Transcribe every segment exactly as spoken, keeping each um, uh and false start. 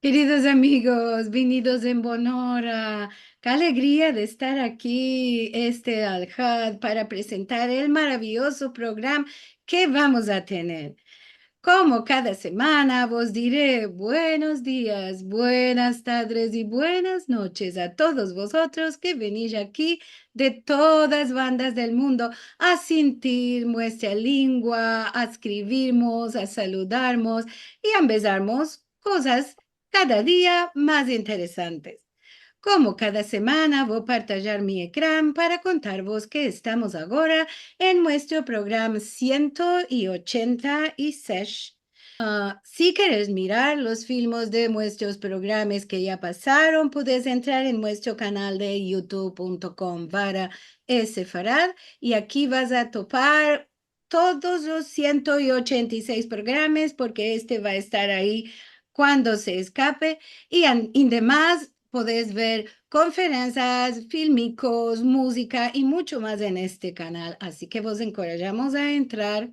Keridos amigos, vinidos en bon ora. Ke alegria de estar aki este Alhad para prezentar el maraviyozo programa ke vamos a tener. Komo kada semana, vos dire buenos dias, buenas tadres i buenas noches a todos vozotros ke venish aki de todas bandas del mundo a sintir muestra lingua, a eskrivirmos, a saludarmos i a ambezarmos kozas kada dia mas interesantes. Komo kada semana, vo partajar mi ekran para kontarvos ke estamos agora en muestro programa siento i ochenta i sesh. Ah, si keres mirar los filmos de muestros programas ke ya pasaron, puedes entrar en muestro kanal de youtube punto com barra sefarad i aki vas a topar todos los siento i ochenta i sesh programas, porke este va a estar ayi kuando se eskape, i an-, i demas podes ver konferensias, filmikos, muzika i muncho mas en este kanal. Ansi ke vos enkorajamos a entrar.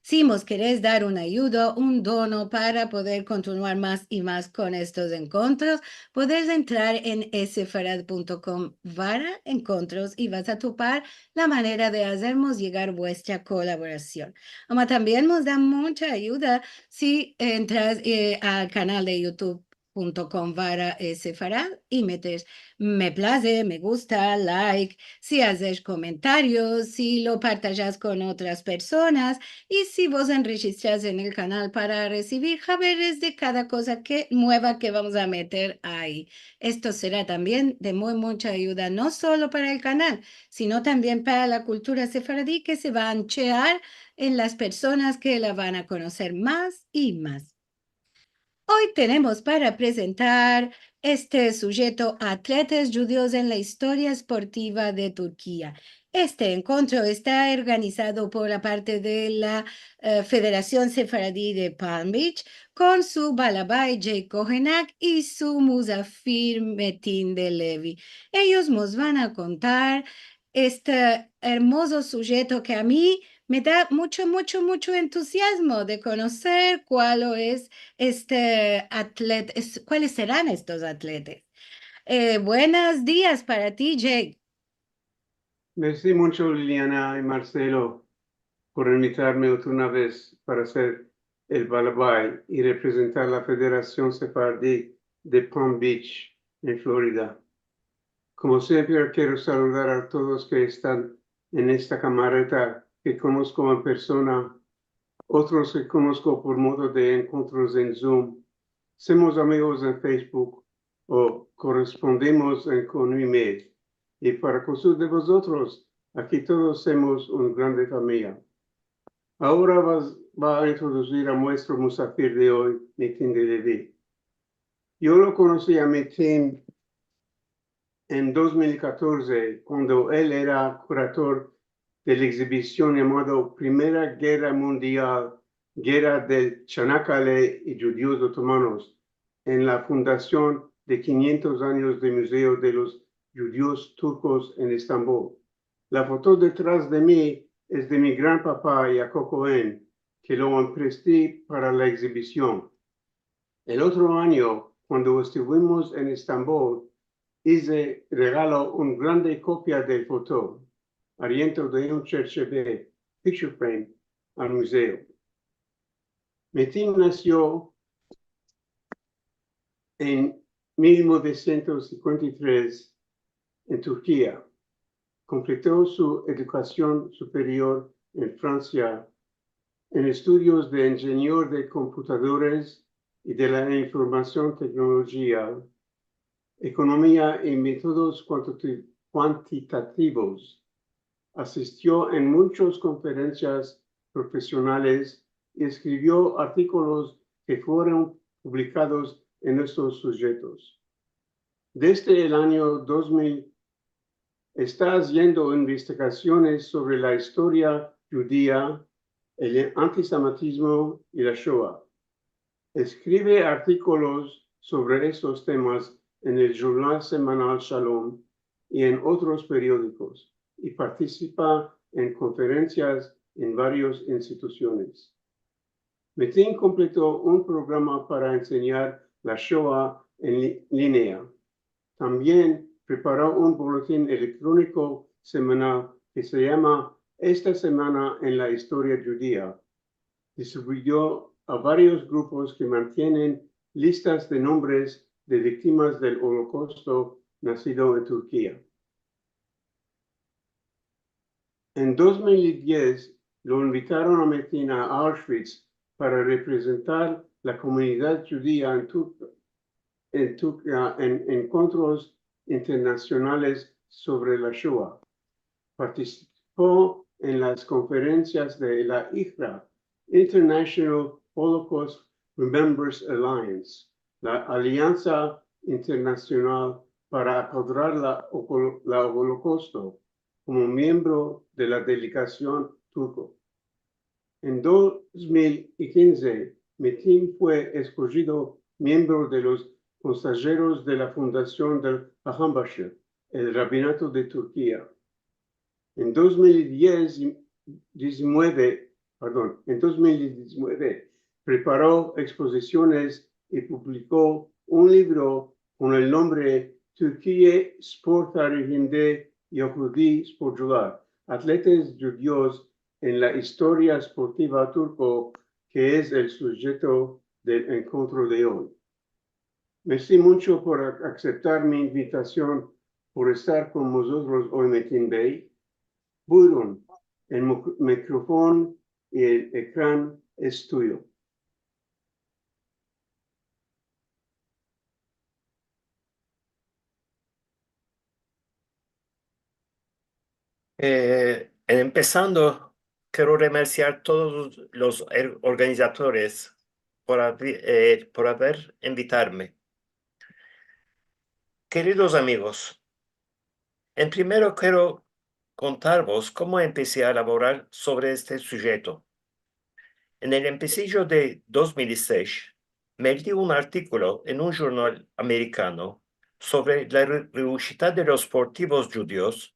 Si mos keres dar un ayudo, un dono para poder kontinuar mas i mas kon estos enkontros, podes entrar en sefarad punto com barra enkontros i vas a topar la manera de azermos yegar vuestra kolaborasion. Ama tambien mos da muncha ayuda si entras, eh, al kanal de youtube punto com barra sefarad i metes me plaze, me gusta, like, si azes komentarios, si lo partajas kon otras personas i si vos enrejistras en el kanal para resivir haberes de kada koza ke, mueva ke vamos a meter ayi. Esto sera tambien de muy muncha ayuda, no solo para el kanal, sino tambien para la kultura sefaradi ke se va a anchear en las personas ke la van a konoser mas i mas. Oy tenemos para prezentar este sujeto, Atletas djudios en la istoria esportiva de Turkia. Este enkontro esta organizado por la parte de la, eh, Federasion Sefaradi de Palm Beach, kon su balabay Jake Kohenak i su muzafir Metin Delevi. Eyos mos van a kontar este ermozo sujeto ke a mi me da muncho, muncho, muncho entuziazmo de konoser kualo es este atlet-, es-, kuales seran estos atletas. Eh, buenos dias para ti, Jake. Mersi muncho, Liliana i Marcelo, por invitarme otra una vez para ser el balabay i reprezentar la Federasion Sefaradi de Palm Beach, en Florida. Komo siempre, kero saludar a todos ke estan en esta kamareta ke konosko en persona, otros ke konosko por modo de enkontros en Zoom. Semos amigos en Facebook o korespondimos en, kon email. I para kusur de vozotros, aki todos semos un grande famiya. Agora vas, va a introdusir a muestro musafir de oy, Metin Delevi. Yo lo konosi a Metin en dos mil katorze, kuando el era kurador de la egzibision yamado Primera Gerra Mundial, Gerra del Çanakkale i Djudios Otomanos, en la fundasion de kinyentos anyos de Muzeo de los Djudios Turkos en Estambol. La foto detras de mi es de mi gran papa Yakup Kohen, ke lo empresti para la egzibision. El otro anyo, kuando estivimos en Estambol, ize regalo un grande kopia del foto, ariento de un chercheve, picture frame, al muzeo. Metin nasio en mil novesientos sinkuenta i tres en Turkia. Kompleto su edukasion superior en Fransia en estudios de injenier de komputadores i de la informasion, teknolojia, ekonomia i metodos kuantiti-, kuantitativos. Asistio en munchas konferensias profesionales i eskrivio artikolos ke fueron publikados en estos sujetos. Desde el anyo dos mil, esta aziendo investigasiones sovre la istoria djudia, el antisemitizmo i la Shoa. Eskrive artikolos sovre estos temas en el jurnal semanal Shalom i en otros periodikos, i partisipa en konferensias en varias institusiones. Metin kompleto un programa para ensenyar la Shoa en li-, linea. Tambien preparo un boletin elektroniko semanal ke se yama Esta semana en la istoria djudia. Distribuyó a varios grupos ke mantienen listas de nombres de viktimas del Olokausto nasido en Turkia. En dos mil i diez lo invitaron a Metin a Auschwitz para reprezentar la komunidad djudia en Tur-, en Turkia en enkontros internasionales sovre la Shoa. Partisipo en las konferensias de la IHRA, International Holocaust Remembrance Alliance, la Aliansa Internasional para Akadrar la Oko-, la Olokausto, komo miembro de la delegasion turko. En dos mil i kinze, Metin fue eskojido miembro de los konsejeros de la Fundasion del Hasanpaşa, el Rabinato de Turkia. En dos mil i diez, diecinueve, pardon, en dos mil i diecinueve, preparo ekspozisiones i publiko un livro kon el nombre Türkiye Spor Tarihinde Yahudi Sporcular, Atletas Djudios en la Istoria Sportiva Turko, ke es el sujeto del enkontro de oy. Mersi muncho por a-, akseptar mi invitasion, por estar kon vozotros oy, Metin bey. Buyurun, el mo-, mikrofon i el ekran es tuyo. Eh, empesando, kero remersiar todos los er-, organizadores por avi-, eh, por aver invitarme. Keridos amigos, en primero kero kontarvos komo empesi a lavorar sovre este sujeto. En el empesijo de dos mil i sesh, me lei un artikolo en un jurnal amerikano sovre la re-, reushita de los sportivos djudios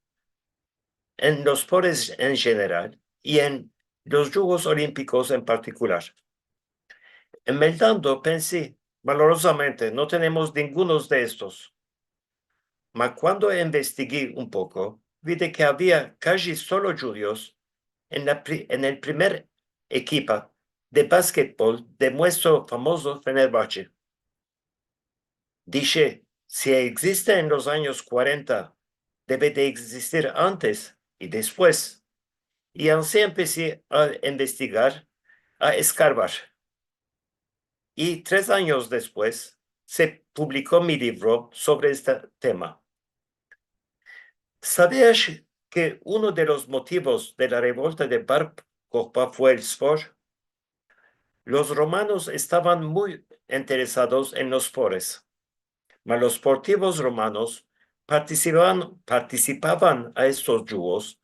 en los spores en jeneral i en los Jugos Olimpikos en partikular. En meldando, pensi, valorozamente, no tenemos ningunos de estos. Ma kuando investigi un poko, vi de ke avia kaji solo djudios en la pri-, en el primer ekipa de basketbol de muestro famozo Fenerbahçe. Dishe, si egziste en los anyos kuarenta, deve de egzistir antes i despues. I ansi empesi a investigar, a eskarbar. I tres anyos despues, se publiko mi livro sovre este tema. Savias ke uno de los motivos de la revolta de Bar Kohba fue el spor? Los romanos estavan muy interesados en los spores, ma los sportivos romanos partisipavan, partisipavan a estos jugos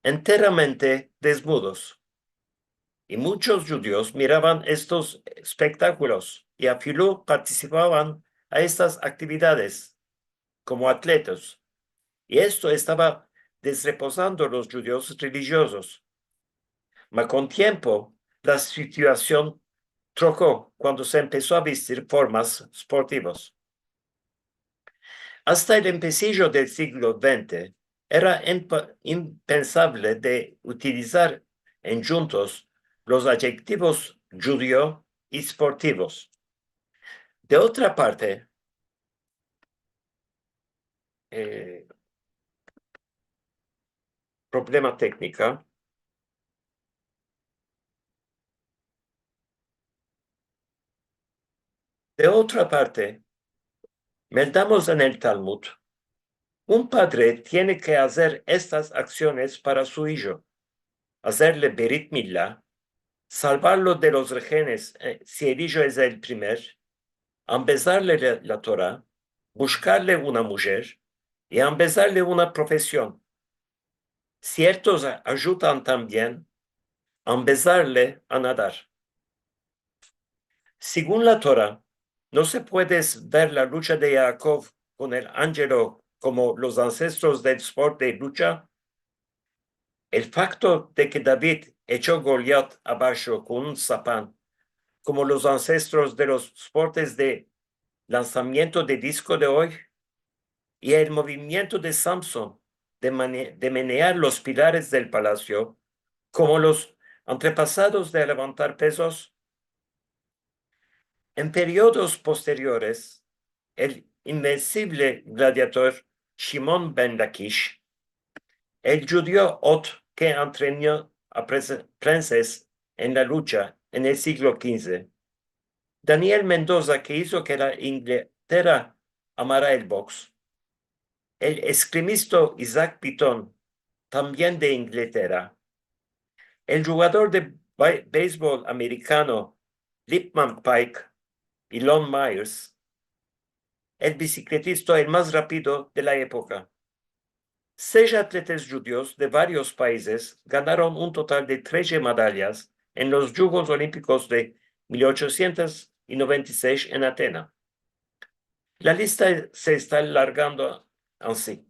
enteramente desnudos. I munchos djudios miravan estos espektakulos i afilu partisipavan a estas aktividades komo atletas. I esto estava desrepozando los djudios relijiozos. Ma kon tiempo, la situasion troko kuando se empeso a vestir formas sportivas. Asta el empesijo del siglo vente, era impa-, impensavle de utilizar endjuntos los adjektivos djudio i sportivos. De otra parte, eh, problema teknika. De otra parte, meldamos en el Talmud, un padre tiene ke azer estas aksiones para su ijo, azerle berit mila, salvarlo de los rehenes, eh, si el ijo es el primer, ambezarle la, la Tora, bushkarle una mujer i ambezarle una profesion. Siertos a-, ajudan tambien ambezarle a nadar. Segun la Tora, no se puede s-, ver la lucha de Yaakov kon el anjelo komo los ansestros del sport de lucha. El fakto de ke David echo Goliat abasho kon un sapan komo los ansestros de los sportes de lansamiento de disko de oy, i el movimiento de Samson de mane-, de menear los pilares del palasio, komo los antepasados de levantar pezos. En periodos posteriores, el invensible gladiador Shimon ben Lakish, el djudio ot ke antrenio a prense-, prenses en la lucha en el siglo kinze, Daniel Mendoza, ke izo ke la Inglatera amara el boks, el eskrimista Isaac Pitón, tambien de Inglatera, el djugador de bai-, beisbol amerikano Lippman Pike i Lon Myers, el bisikletista el mas rapido de la epoka. Sesh atletas djudios de varios paizes ganaron un total de treze medayas en los Djuegos Olimpikos de mil ochosientos noventa i sesh en Atena. La lista se esta alargando ansi.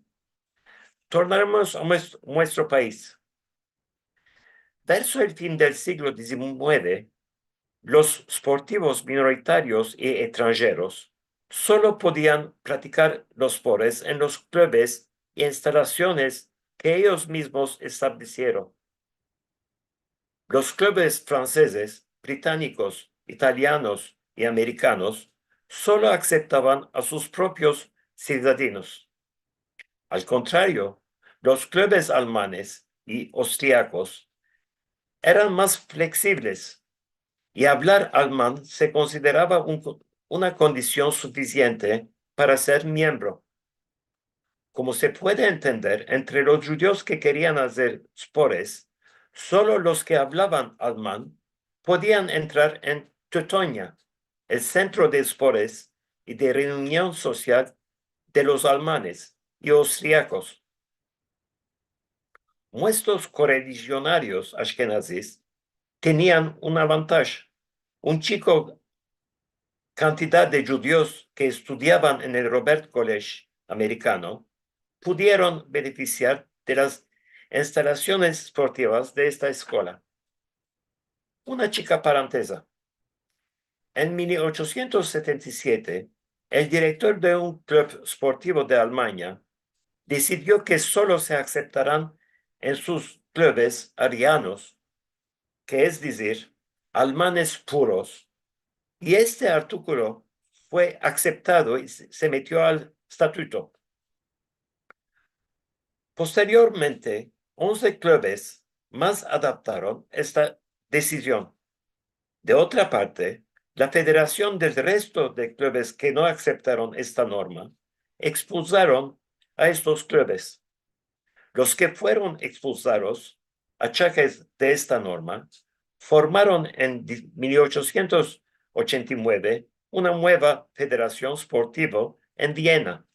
Tornaremos a mues-, muestro paiz. Verso el fin del siglo dizinueve, los sportivos minoritarios i estranjeros solo podian pratikar los sportes en los klubes i enstalasiones ke eyos mizmos establisieron. Los klubes fransezes, britanikos, italianos i amerikanos solo akseptavan a sus propios sitadadinos. Al kontrario, los klubes almanes i austriakos eran mas fleksibles, i avlar alman se konsiderava un ko-, una kondision sufisiente para ser miembro. Komo se puede entender, entre los djudios ke kerian azer sportes, solo los ke avlavan alman podian entrar en Teutonia, el sentro de sportes i de reunion sosial de los almanes i austriakos. Muestros korelijionarios ashkenazis tenian un avantaj. Un chiko kantidad de djudios ke estudiavan en el Robert College amerikano pudieron benefisiar de las enstalasiones sportivas de esta eskola. Una chika paranteza. En mil ochosientos setenta i siete, el direktor de un klub sportivo de Almanya desidio ke solo se akseptaran en sus klubes arianos, ke es dizir, almanes puros, i este artikulo fue akseptado i se, se metio al estatuto. Posteriormente, onze klubes mas adaptaron esta desizion. De otra parte, la federasion del resto de klubes ke no akseptaron esta norma ekspulsaron a estos klubes. Los ke fueron ekspulsados a chakes de esta norma formaron en di-, mil ochosientos ochenta i mueve una mueva federasion sportivo en Viena.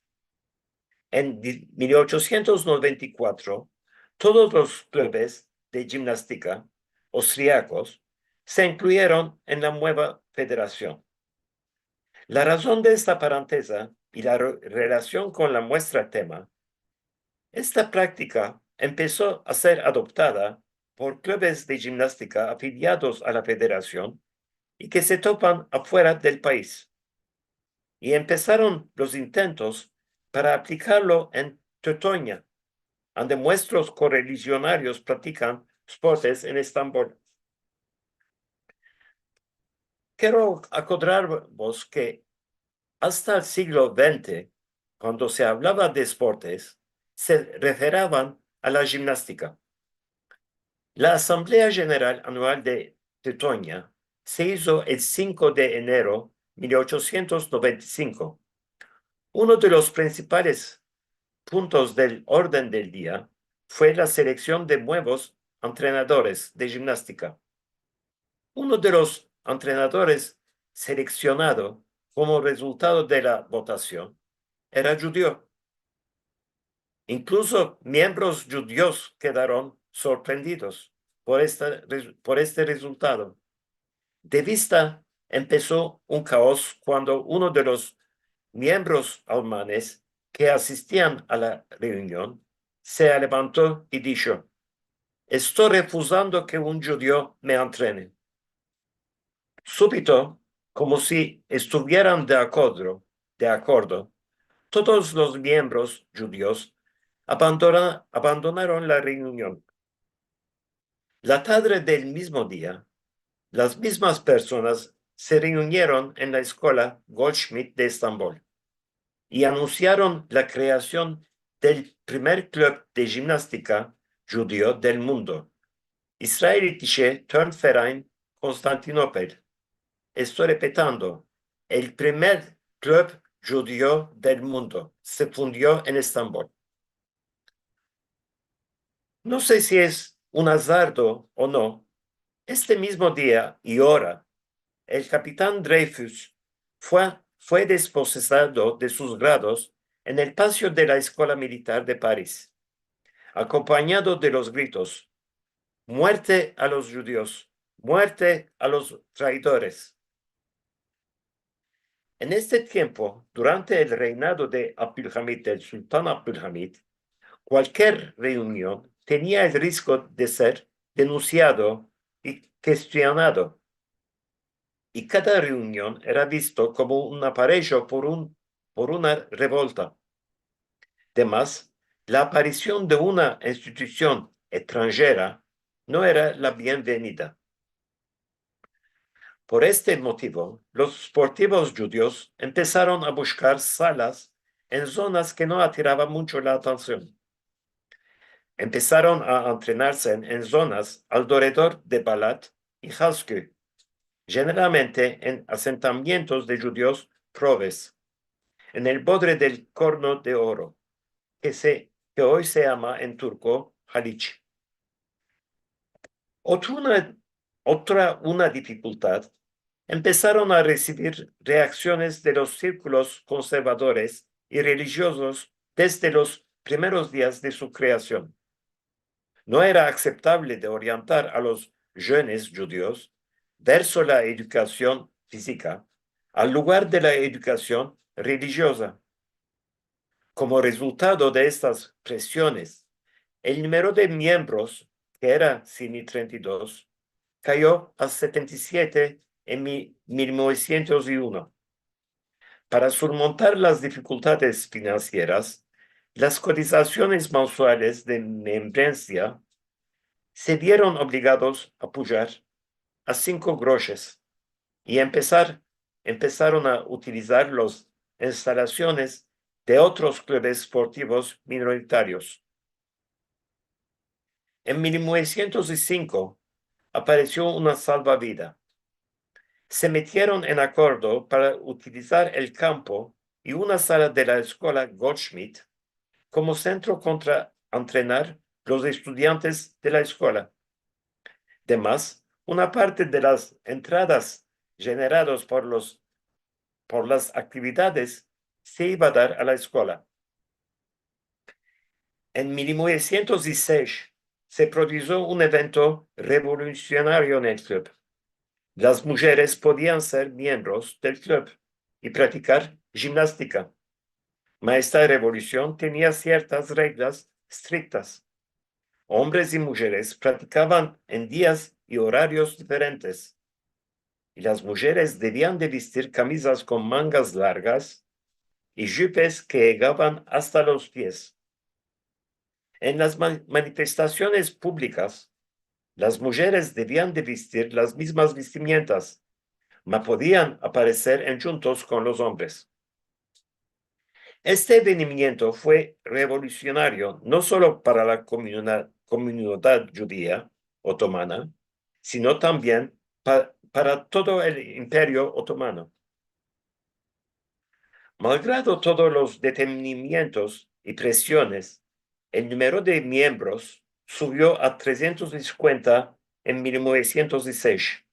En di-, mil ochosientos noventa i kuatro, todos los klubes de jimnastika austriakos se inkluyeron en la mueva federasion. La razon de esta paranteza i la re-, relasion kon la muestra tema, esta praktika empeso a ser adoptada por klubes de jimnastika afiliados a la federasion i ke se topan afuera del paiz. I empesaron los intentos para aplikarlo en Teutonia, ande muestros korelijionarios praktikan sportes en Estambol. Kero akodrarvos ke asta el siglo vente, kuando se avlava de sportes, se referavan a la jimnastika. La Asamblea Jeneral Anual de Teutonia se izo el sinko de enero mil ochosientos noventa i sinko. Uno de los prinsipales puntos del orden del dia fue la seleksion de muevos antrenadores de jimnastika. Uno de los antrenadores seleksionado komo rezultado de la votasion era djudio. Inkluso miembros djudios kedaron sorprendidos por esta rez-, por este rezultado. De vista empeso un kaos kuando uno de los miembros almanes ke asistian a la reunion se levanto i disho: "Esto refuzando ke un djudio me antrene." Subito, komo si estuvieran de akodro, de akordo, todos los miembros djudios abandona-, abandonaron la reunion. La tadre del mizmo dia, las mizmas personas se reunieron en la eskola Goldschmidt de Estambol i anunsiaron la kreasion del primer klup de jimnastika djudio del mundo, İsraelitiše Turnverein Konstantinopel. Esto repetando, el primer klup djudio del mundo se fundio en Estambol. No se si es un azardo o no, este mizmo dia i ora, el kapitan Dreyfus fue, fue desposesado de sus grados en el pasio de la Eskola Militar de Paris, akompanyado de los gritos: "Muerte a los djudios! Muerte a los traidores!". En este tiempo, durante el reinado de Abdülhamid, del sultan Abdülhamid, kualkier reunion tenia el risko de ser denunsiado i kestionado, i kada reunion era visto komo un aparejo por un, por una revolta. Demas, la aparision de una institusion estranjera no era la bienvenida. Por este motivo, los sportivos djudios empesaron a bushkar salas en zonas ke no atiravan muncho la atension. Empesaron a antrenarse en, en zonas alderedor de Balat i Haskü, jeneralmente en asentamientos de djudios proves, en el bodre del Korno de Oro, ke se, ke oy se yama en turko Halich. Otra una, otra una difikultad, empesaron a resivir reaksiones de los sirkulos konservadores i relijiozos desde los primeros dias de su kreasion. No era akseptavle de orientar a los djovenes djudios verso la edukasion fizika al lugar de la edukasion relijioza. Komo rezultado de estas presiones, el numero de miembros, ke era sien i trenta i dos, kayo a setenta i siete en mi-, mil novesientos i uno. Para surmontar las difikultades finansieras, las kotizasiones mensuales de membrensia se vieron obligados a pujar a sinko groshes i empesar, empesaron a utilizar los instalasiones de otros klubes sportivos minoritarios. En mil novesientos i sinko aparesio una salvavida. Se metieron en akordo para utilizar el kampo i una sala de la eskola Goldschmidt komo sentro kontra antrenar los estudiantes de la eskola. Demas, una parte de las entradas jeneradas por los, por las aktividades se iva a dar a la eskola. En mil novesientos i sesh se produjo un evento revolusionario en el klub. Las mujeres podian ser miembros del klub i praktikar jimnastika. Ma esta revolusion tenia siertas reglas striktas. Ombres i mujeres praktikavan en dias i orarios diferentes. I las mujeres devian de vestir kamizas kon mangas largas i djupes ke yegavan asta los pies. En las ma-, manifestasiones publikas, las mujeres devian de vestir las mizmas vestimientas, ma podian apareser endjuntos kon los ombres. Este avenimiento fue revolusionario no solo para la komunidad, komunidad djudia otomana, sino tambien pa-, para todo el Imperio Otomano. Malgrado todos los detenimientos i presiones, el numero de miembros suvio a tresientos sinkuenta en mil novesientos i sesh.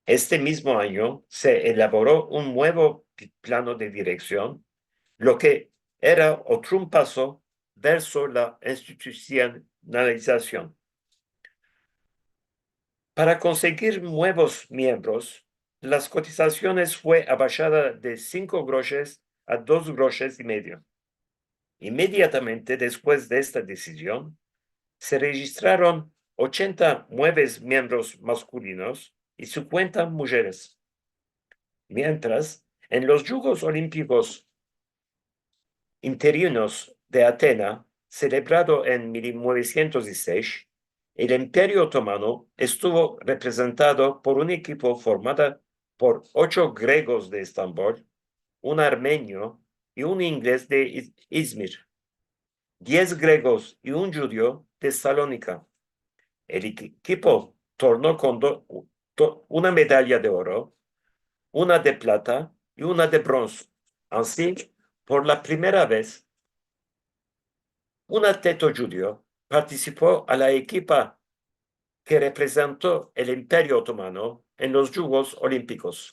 Este mizmo anyo se elavoro un muevo pi-, plano de direksion, lo ke era otro un paso verso la institusionalizasion. Para konsegir muevos miembros, las kotizasiones fue abashada de sinko groshes a dos groshes i medio. Imediatamente despues de esta desizion, se rejistraron ochenta muevos miembros maskulinos i sinkuenta mujeres. Mientras, en los Jugos Olimpikos interinos de Atena, selebrado en mil novesientos dizisesh, el Imperio Otomano estuvo reprezentado por un ekipo formado por ocho gregos de Estambol, un armenio i un inglez de Iz-, Izmir, diez gregos i un djudio de Salonika. El ekipo torno kon do-, to-, una medaya de oro, una de plata i una de bronze. Ansi, por la primera vez, un atleta djudio partisipo a la ekipa ke reprezento el Imperio Otomano en los Jugos Olimpikos.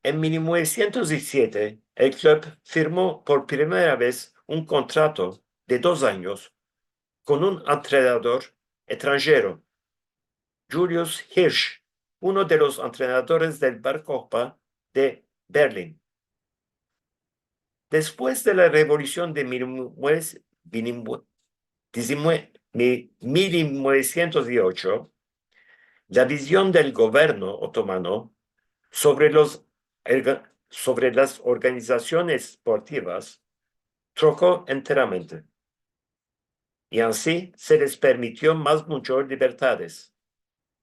En mil novesientos dizisiete, el klub firmo por primera vez un kontrato de dos anyos kon un antrenador estranjero, Julius Hirsch, uno de los antrenadores del Barkopa de Berlin. Despues de la revolusion de mil novesientos diocho, la vizion del governo otomano sovre los erga-, sovre las organizasiones esportivas troko enteramente. I ansi se les permitio mas muncho libertades.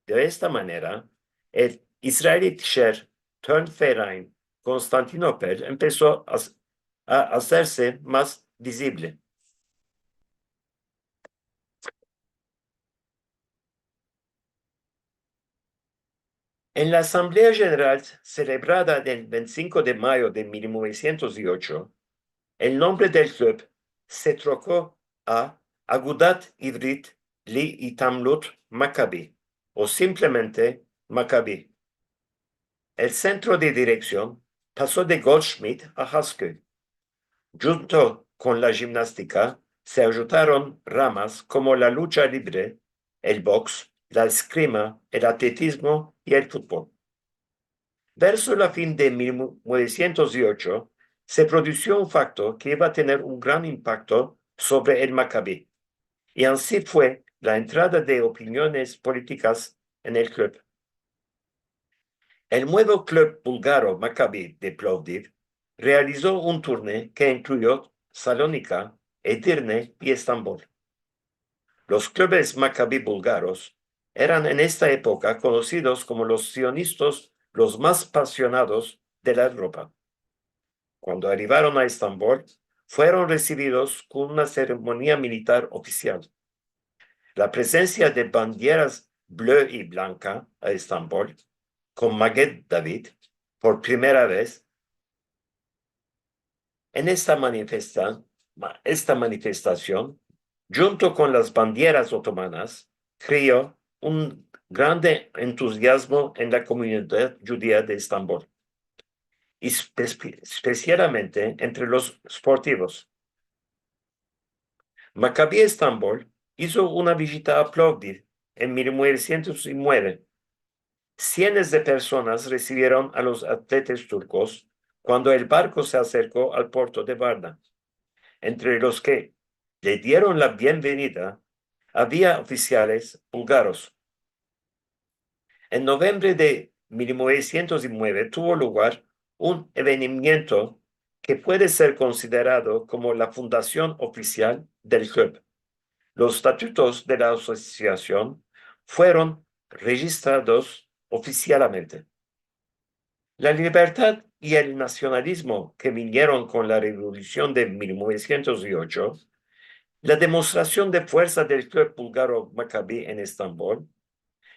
De esta manera, el Israelitscher Turnverein Konstantinopel empeso a, a azerse mas vizivle. En la Asamblea Jeneral selebrada el ventisinko de mayo de mil novesientos diocho, el nombre del klub se troko a Agudat Ivrit Liitamlut Makabi, o simplemente Makabi. El sentro de direksion paso de Goldschmidt a Haskell. Djunto kon la jimnastika, se ajudaron ramas komo la lucha libre, el boks, la eskrima, el atletizmo i el futbol. Verso la fin de mil novesientos diocho, se produsio un fakto ke iva a tener un gran impakto sovre el Makabi, i ansi fue la entrada de opiniones politikas en el klub. El muevo klub bulgaro Makabi de Plovdiv realizo un turne ke inkluyo Salonika, Edirne i Estambol. Los klubes Makabi bulgaros eran en esta epoka konosidos komo los sionistas los mas apasionados de la Evropa. Kuando arivaron a Estambol, fueron resividos kon una seremonia militar ofisial. La prezensia de bandieras bleu i blanka a Estambol, kon Magen David, por primera vez en esta manifesta-, ma-, esta manifestasion, djunto kon las bandieras otomanas, kreo un grande entuziazmo en la komunidad djudia de Estambol, i espe-, espesialmente entre los sportivos. Makabi Estambol izo una vijita a Plovdiv en mil novesientos nueve. Sienes de personas resivieron a los atletas turkos kuando el barko se aserko al porto de Varna. Entre los ke le dieron la bienvenida avia ofisiales bulgaros. En novembre de mil novesientos nueve tuvo lugar un evenimiento ke puede ser konsiderado komo la fundasion ofisial del klub. Los estatutos de la asosiasion fueron rejistrados ofisialmente. La libertad i el nasionalizmo ke vinieron kon la revolusion de mil novesientos diocho, la demostrasion de fuersa del klub bulgaro Makabi en Estambol,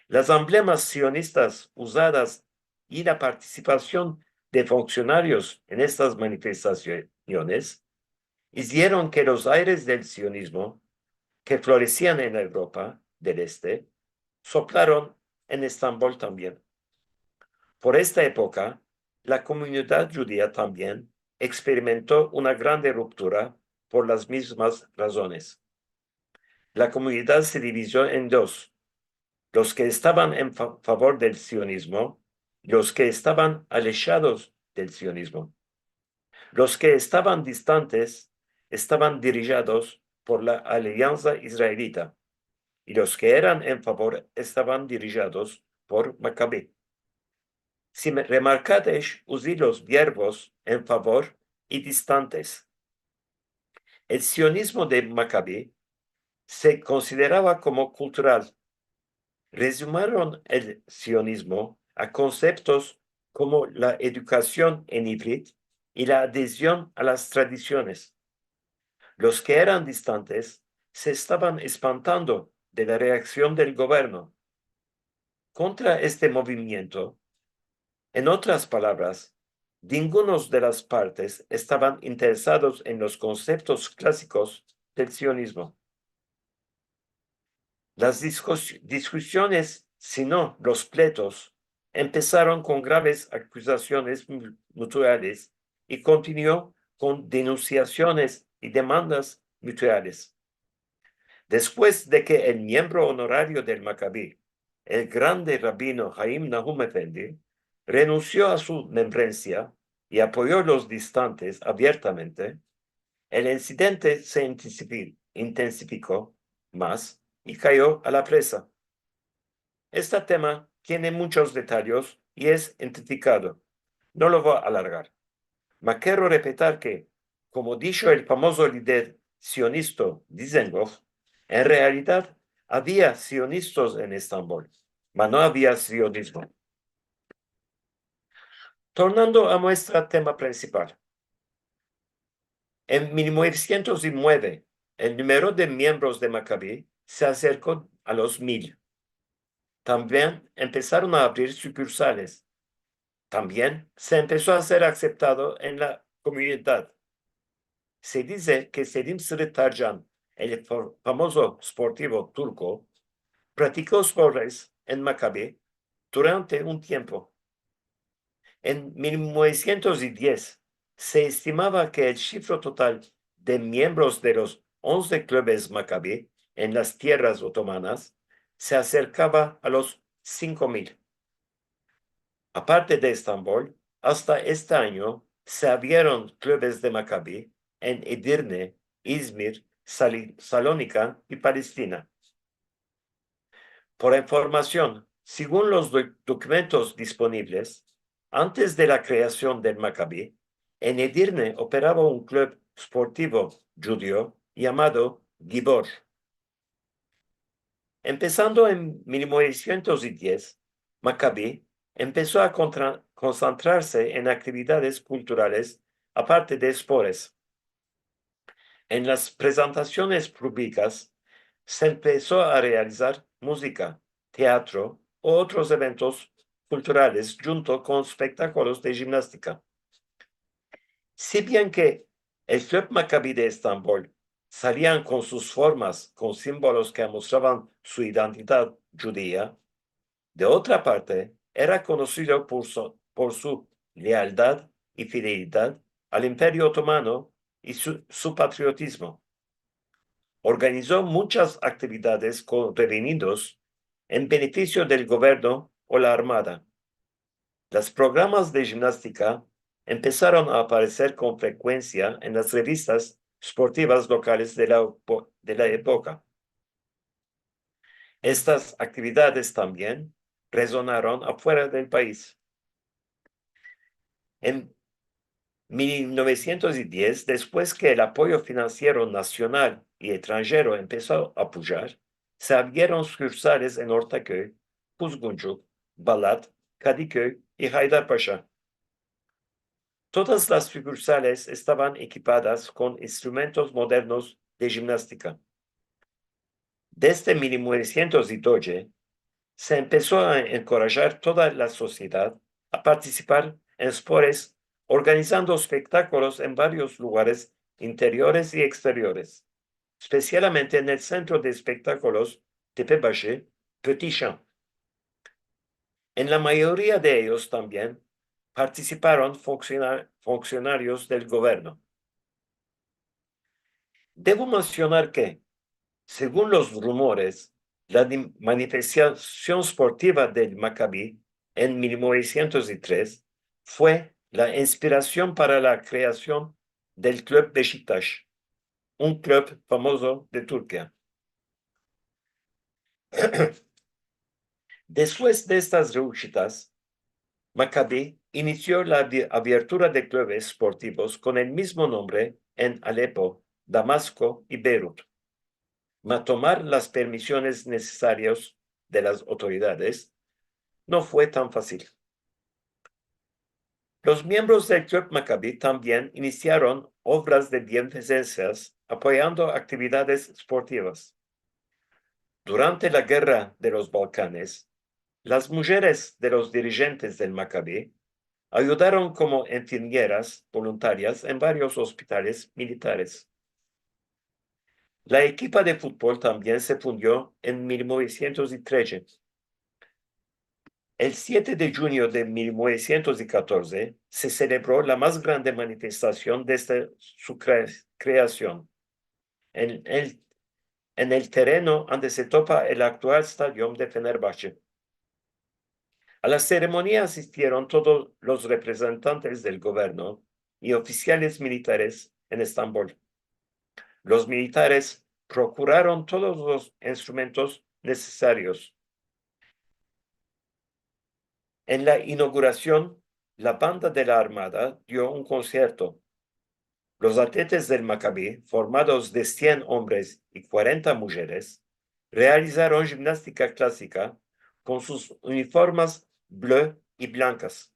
las emblemas sionistas uzadas i la partisipasion de funksionarios en estas manifestasiones izieron ke los aires del sionizmo ke floresian en Evropa del Este soplaron en Estambol tambien. Por esta epoka, la komunidad djudia tambien eksperimento una grande ruptura por las mizmas razones. La komunidad se divizio en dos: los ke estavan en fa-, favor del sionizmo i los ke estavan alejados del sionizmo. Los ke estavan distantes estavan dirijidos por la Aliansa Israelita, i los ke eran en favor estavan dirijidos por Makabi. Si me, remarkad, es uzi los verbos en favor i distantes. El sionizmo de Makabi se konsiderava komo kultural. Rezumaron el sionizmo a konseptos komo la edukasion en ivrit i la adezion a las tradisiones. Los ke eran distantes se estavan espantando de la reaksion del governo kontra este movimiento. En otras palavras, ningunos de las partes estavan interesados en los konseptos klasikos del sionizmo. Las diskus-, diskusiones, sino los pleitos, empesaron kon graves akuzasiones mu-, mutuales i kontinuo kon denunsiasiones i demandas mutuales. Despues de ke el miembro onorario del Makabi, el grande rabino Haim Nahum Efendi, renunsio a su membrensia i apoyo los distantes aviertamente, el insidente se intensifi-, intensifiko mas i kayo a la presa. Este tema tiene munchos detalyes i es identifikado. No lo vo a alargar. Ma kero repetir ke, komo disho el famozo lider sionista Dizengoff, en realidad avia sionistas en Estambol, ma no avia sionizmo. Tornando a muestro tema prinsipal. En mil novesientos i mueve, el numero de miembros de Makabi se aserko a los mil. Tambien empesaron a avrir sukursales. Tambien se empeso a ser aseptado en la komunidad. Se dize ke Selim Sırrı Tarcan, el fa-, famozo sportivo turko, pratiko sports en Makabi durante un tiempo. En mil novesientos i diez se estimava ke el sifro total de miembros de los onze klubes Makabi en las tierras otomanas se aserkava a los sinko mil. Aparte de Estambol, asta este anyo se avrieron klubes de Makabi en Edirne, Izmir, Sali-, Salonika i Palestina. Por informasion, segun los do-, dokumentos disponibles, antes de la kreasion del Makabi, en Edirne operava un klub sportivo djudio yamado Gibor. Empesando en mil novesientos i diez, Makabi empeso a kontra-, konsentrarse en aktividades kulturales aparte de sports. En las prezentasiones publikas se empeso a realizar muzika, teatro o otros eventos kulturales djunto kon espektakolos de jimnastika. Si bien ke el Klub Makabi de Estambol salian kon sus formas, kon simbolos ke amostravan su identidad djudia, de otra parte, era konosido por su, por su lealdad i fidelidad al Imperio Otomano i su, su patriotizmo. Organizo munchas aktividades kon revenidos en benefisio del governo o la armada. Las programas de jimnastika empesaron a apareser kon frekuensia en las revistas sportivas lokales de la epo-, de la epoka. Estas aktividades tambien rezonaron afuera del pais. En mil novesientos i diez, despues ke el apoyo finansiero nasional i estranjero empeso a apoyar, se avrieron sukursales en Ortaköy, Kuzguncuk, Balat, Kadiköy i Haydarpaşa. Todas las sukursales estavan ekipadas kon instrumentos modernos de jimnastika. Desde mil novesientos i doze, se empeso a enkorajar toda la sosiedad a partisipar en sports, organizando espektakolos en varios lugares interiores i eksteriores, espesialmente en el sentro de espektakolos Tepebaşı, Petit Champ. En la mayoria de eyos tambien partisiparon funksiona-, funksionarios del governo. Devo mensionar ke, segun los rumores, la di-, manifestasion sportiva del Makabi en mil novesientos i tres fue la inspirasion para la kreasion del klub Beşiktaş, un klub famozo de Turkia. Despues de estas reusitas, Makabi inisio la avi-, aviartura de klubes sportivos kon el mizmo nombre en Alepo, Damasko i Beirut. Ma tomar las permisiones nesesarias de las autoridades no fue tan fasil. Los miembros del Klub Makabi tambien inisiaron ovras de bienfezensas apoyando aktividades sportivas. Durante la Gerra de los Balkanes, las mujeres de los dirijentes del Makabi ayudaron komo enfermeras voluntarias en varios ospitales militares. La ekipa de futbol tambien se fundio en mil novesientos i treze. El siete de djunio de mil novesientos i katorze se selebro la mas grande manifestasion desde su kre-, kreasion, en el, en el tereno ande se topa el aktual stadio de Fenerbahçe. A la seremonia asistieron todos los reprezentantes del governo i ofisiales militares en Estambol. Los militares prokuraron todos los instrumentos nesesarios. En la inaugurasion, la banda de la Armada dio un konsierto. Los atletas del Makabi, formados de sien ombres i kuarenta mujeres, realizaron jimnastika klasika kon sus uniformas blu i blankas.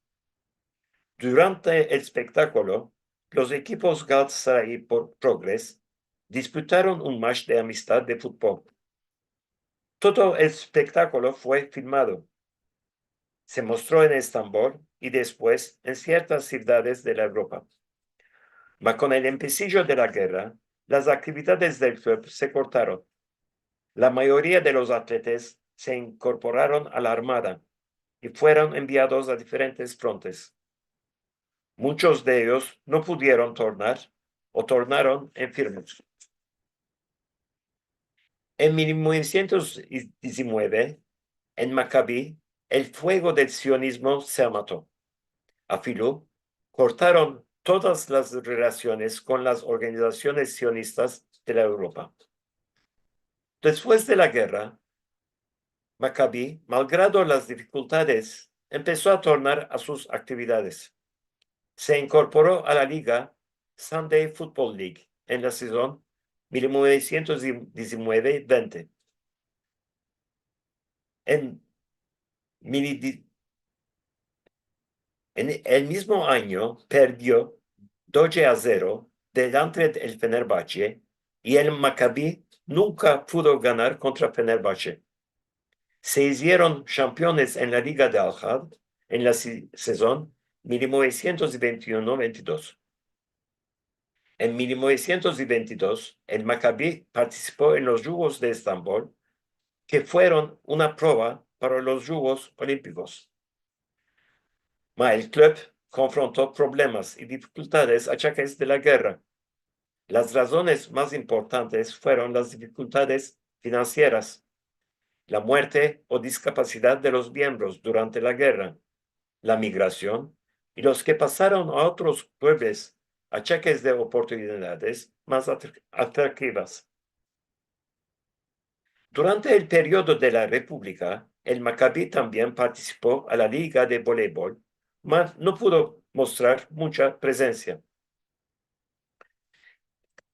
Durante el espektakulo, los ekipos Galatasaray i Por-, Progres disputaron un match de amistad de futbol. Todo el espektakulo fue filmado. Se mostro en Estambol i despues en siertas sivdades de la Evropa. Ma kon el empesijo de la gerra, las aktividades del klub se kortaron. La mayoria de los atletas se inkorporaron a la Armada i fueron enviados a diferentes frontes. Muchos de eyos no pudieron tornar o tornaron enfermos. En mil novesientos dizinueve, en Makabi, el fuego del sionizmo se amato. Afilu, kortaron todas las relasiones kon las organizasiones sionistas de la Evropa. Despues de la gerra, Makabi, malgrado las difikultades, empeso a tornar a sus aktividades. Se inkorporo a la liga Sunday Football League en la sezon mil novesientos dizinueve vente. En mil di-, en el mizmo anyo perdio doje a zero delante del Fenerbahçe i el Makabi nunka pudo ganar kontra Fenerbahçe. Se izieron shampiones en la Liga de Al-Ahad en la si-, sezon mil novesientos vente i uno vente i dos. En mil novesientos vente i dos, el Makabi partisipo en los Jugos de Estambol, ke fueron una prova para los Jugos Olimpikos. Ma el klub konfronto problemas i difikultades achakes de la gerra. Las razones mas importantes fueron las difikultades finansieras, la muerte o diskapasidad de los miembros durante la gerra, la migrasion i los ke pasaron a otros klubes achakes de oportunidades mas atra-, atraktivas. Durante el periodo de la Repúblika, el Makabi tambien partisipo a la liga de voleibol, mas no pudo mostrar mucha prezensia.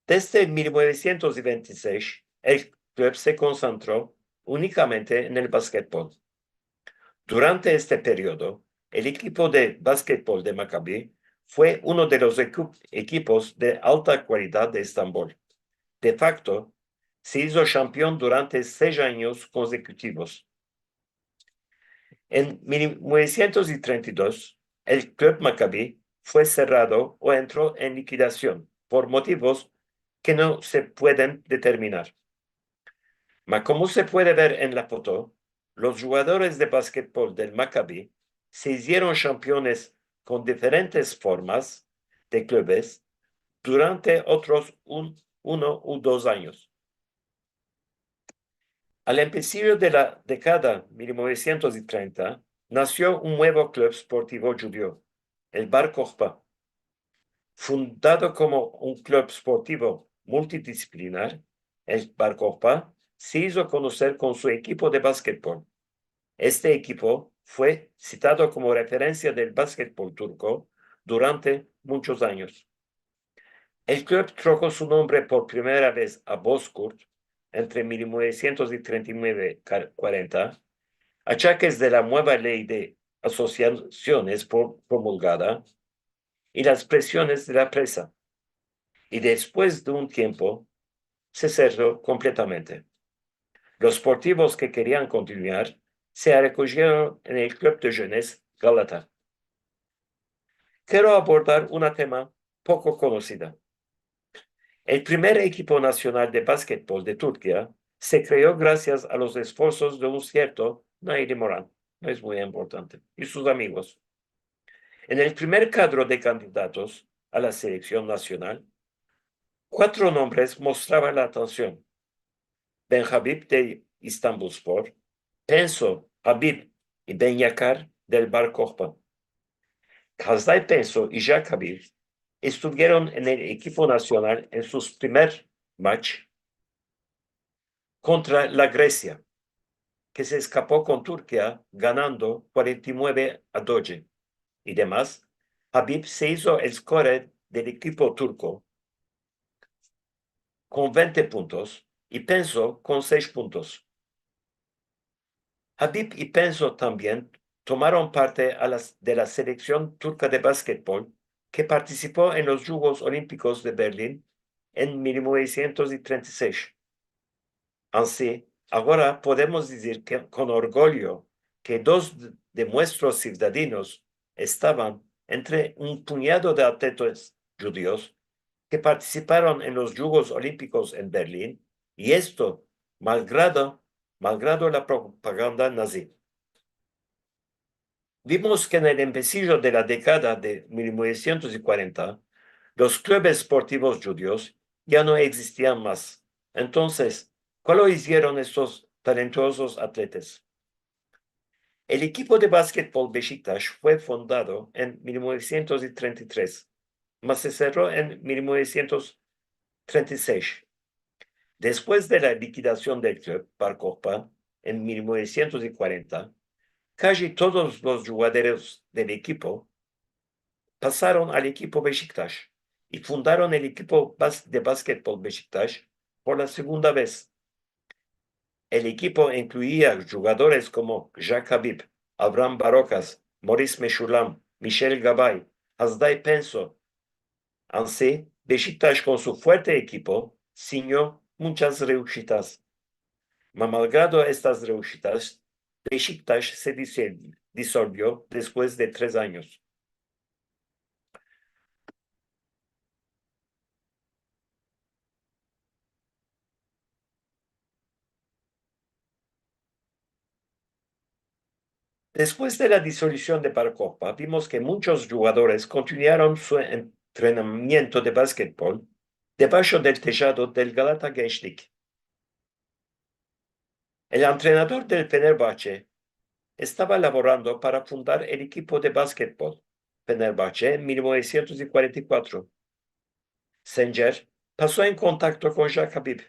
Desde mil novesientos vente i sesh, el klub se konsentro unikamente en el basketbol. Durante este periodo, el ekipo de basketbol de Makabi fue uno de los eku-, ekipos de alta kualidad de Estambol. De fakto, se izo shampion durante sesh anyos konsekutivos. En mil novesientos trenta i dos, el klub Makabi fue serrado o entro en likidasion por motivos ke no se pueden determinar. Ma komo se puede ver en la foto, los djugadores de basketbol del Makabi se izieron shampiones kon diferentes formas de klubes durante otros un, uno u dos anyos. Al empesijo de la dekada mil novesientos trenta, nasio un muevo klub sportivo djudio, el Bar Kohba. Fundado komo un klub sportivo multidisiplinar, el Bar Kohba se izo konoser kon su ekipo de basketbol. Este ekipo fue sitado komo referensia del basketbol turko durante munchos anyos. El klub troko su nombre por primera vez a Bozkurt entre mil novesientos i trenta i nueve i kuarenta, achakes de la mueva ley de asosiasiones pro-, promulgada i las presiones de la presa. I despues de un tiempo, se serro kompletamente. Los sportivos ke kerian kontinuar se rekojion en el klub de jeunesse Galata. Kero abordar una tema poko konosida. El primer ekipo nasional de basketbol de Turkia se kreo grasias a los esforsos de un sierto Naili Moran, no es muy importante, i sus amigos. En el primer kadro de kandidatos a la seleksion nasional, kuatro nombres mostravan la atension: Ben Habib de Istanbulspor, Penso, Habib i Ben Yakar del Bar Kohba. Hazday Penso i Jak Habib estuvieron en el ekipo nasional en sus primer match kontra la Gresia, ke se eskapo kon Turkia ganando kuarenta i mueve a doje. I demas, Habib se izo el skorer del ekipo turko kon vente puntos i Penso kon sesh puntos. Habib i Penso tambien tomaron parte a las, de la seleksion turka de basketbol ke partisipo en los Jugos Olimpikos de Berlin en mil novesientos i trenta i sesh. Ansi, agora podemos dizir ke, kon orgulyo, ke dos de, de muestros sivdadinos estavan entre un punyado de atletas djudios ke partisiparon en los Jugos Olimpikos en Berlin, i esto malgrado, malgrado la propaganda nazi. Vimos ke en el empesijo de la dekada de mil novesientos i kuarenta, los klubes sportivos djudios ya no egzistian mas. Entonses, kualo izieron estos talentuozos atletas? El ekipo de basketbol Beşiktaş fue fundado en mil novesientos i trenta i tres, mas se serro en mil novesientos trenta i sesh. Despues de la likidasion del klub Bar Kohba en mil novesientos i kuarenta, kaji todos los djugadores del ekipo pasaron al ekipo Beşiktaş i fundaron el ekipo bas-, de basketbol Beşiktaş por la segunda vez. El ekipo inkluia djugadores komo Jak Habib, Avram Barokas, Moris Meshulam, Mishel Gabay, Hazday Penso. Ansi, Beşiktaş kon su fuerte ekipo sinyo munchas reushitas. Ma malgrado estas reushitas, Beşiktaş se disol-, disolvio despues de tres anyos. Despues de la disolusion de Bar Kohba, vimos ke munchos djugadores kontinuaron su entrenamiento de basketbol debasho del tejado del Galata Gençlik. El antrenador del Fenerbahçe estava lavorando para fundar el ekipo de basketbol Fenerbahçe en mil novesientos i kuarenta i kuatro. Sencer paso en kontakto kon Jak Habib.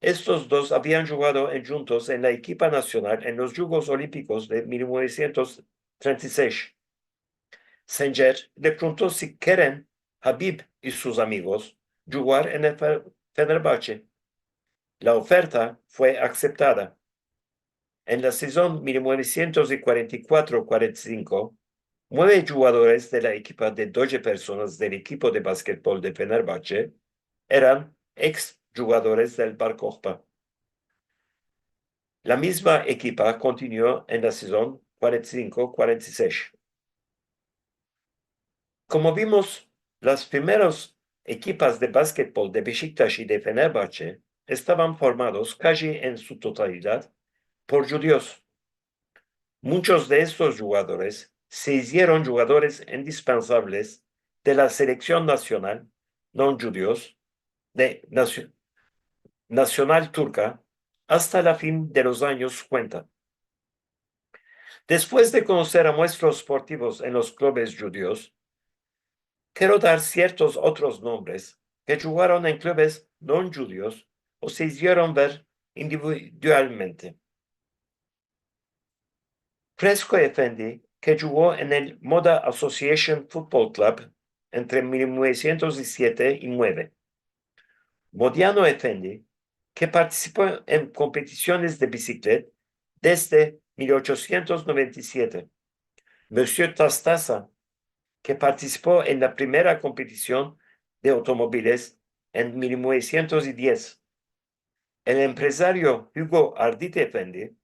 Estos dos avian djugado en, djuntos en la ekipa nasional en los Jugos Olimpikos de mil novesientos trenta i sesh. Sencer le pregunto si keren Habib i sus amigos djugar en el Fe-, Fenerbahçe. La oferta fue akseptada. En la sezon mil novesientos i kuarenta i kuatro kuarenta i sinko, mueve djugadores de la ekipa de doje personas del ekipo de basketbol de Fenerbahçe eran eks djugadores del Bar Kohba. La mizma ekipa kontinuo en la sezon kuarenta i sinko kuarenta i sesh. Komo vimos, las primeras ekipas de basketbol de Beşiktaş i de Fenerbahçe estavan formados kaji en su totalidad por djudios. Munchos de estos djugadores se izieron djugadores indispensables de la seleksion nasional non djudios de nasio-, nasional turka asta la fin de los anyos sinkuenta. Despues de konoser a muestros sportivos en los klubes djudios, kero dar siertos otros nombres ke djugaron en klubes non djudios o se izieron ver individualmente. Fresko Efendi, ke djugo en el Moda Association Football Club entre mil novesientos i siete i mueve. Modiano Efendi, ke partisipo en kompetisiones de bisiklet desde mil ochosientos noventa i siete. Monsieur Tastasa, ke partisipo en la primera kompetision de otomobiles en mil novesientos i diez. El empresario Hugo Arditi Efendi,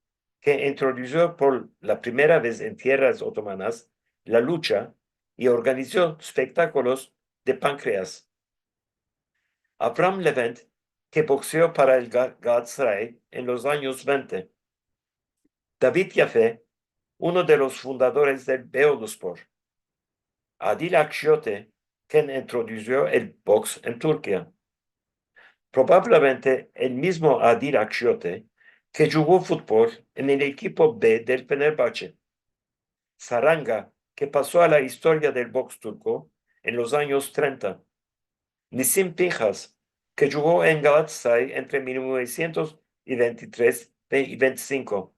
ke introduzio por la primera vez en tierras otomanas la lucha i organizo spektakulos de pankreas. Avram Levent, ke bokseo para el Ga-, Galatasaray en los anyos vente. David Yafe, uno de los fundadores del Beoluspor. Adil Akşiyote, ken introduzio el boks en Turkia. Probablemente el mizmo Adil Akşiyote, ke djugo futbol en el ekipo B del Fenerbahçe. Saranga, ke paso a la istoria del boks turko en los anyos trenta. Nisim Pinhas, ke djugo en Galatasaray entre mil novesientos i vente i tres i vente i sinko.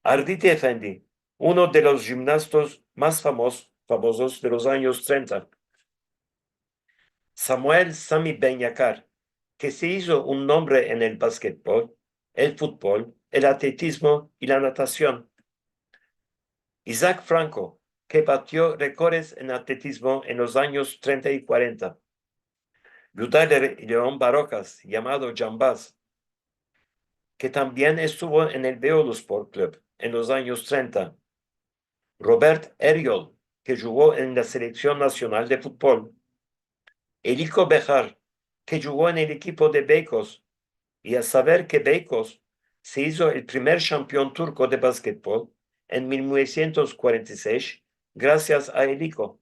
Arditi Efendi, uno de los jimnastos mas famos-, famosos de los anyos trenta. Samuel Sami Ben Yakar, ke se izo un nombre en el basketbol, el futbol, el atletizmo i la natasion. Isaac Franco, ke batio rekores en atletizmo en los anyos trenta i kuarenta. Yuda Le-, Leon Barokas, yamado Jambaz, ke tambien estuvo en el Beoluspor Club en los anyos trenta. Robert Eriol, ke djugo en la seleksion nasional de futbol. Eliko Behar, ke djugo en el ekipo de Beykoz, i a saver ke Beykoz se izo el primer shampion turko de basketbol en mil novesientos kuarenta i sesh, grasias a Eliko.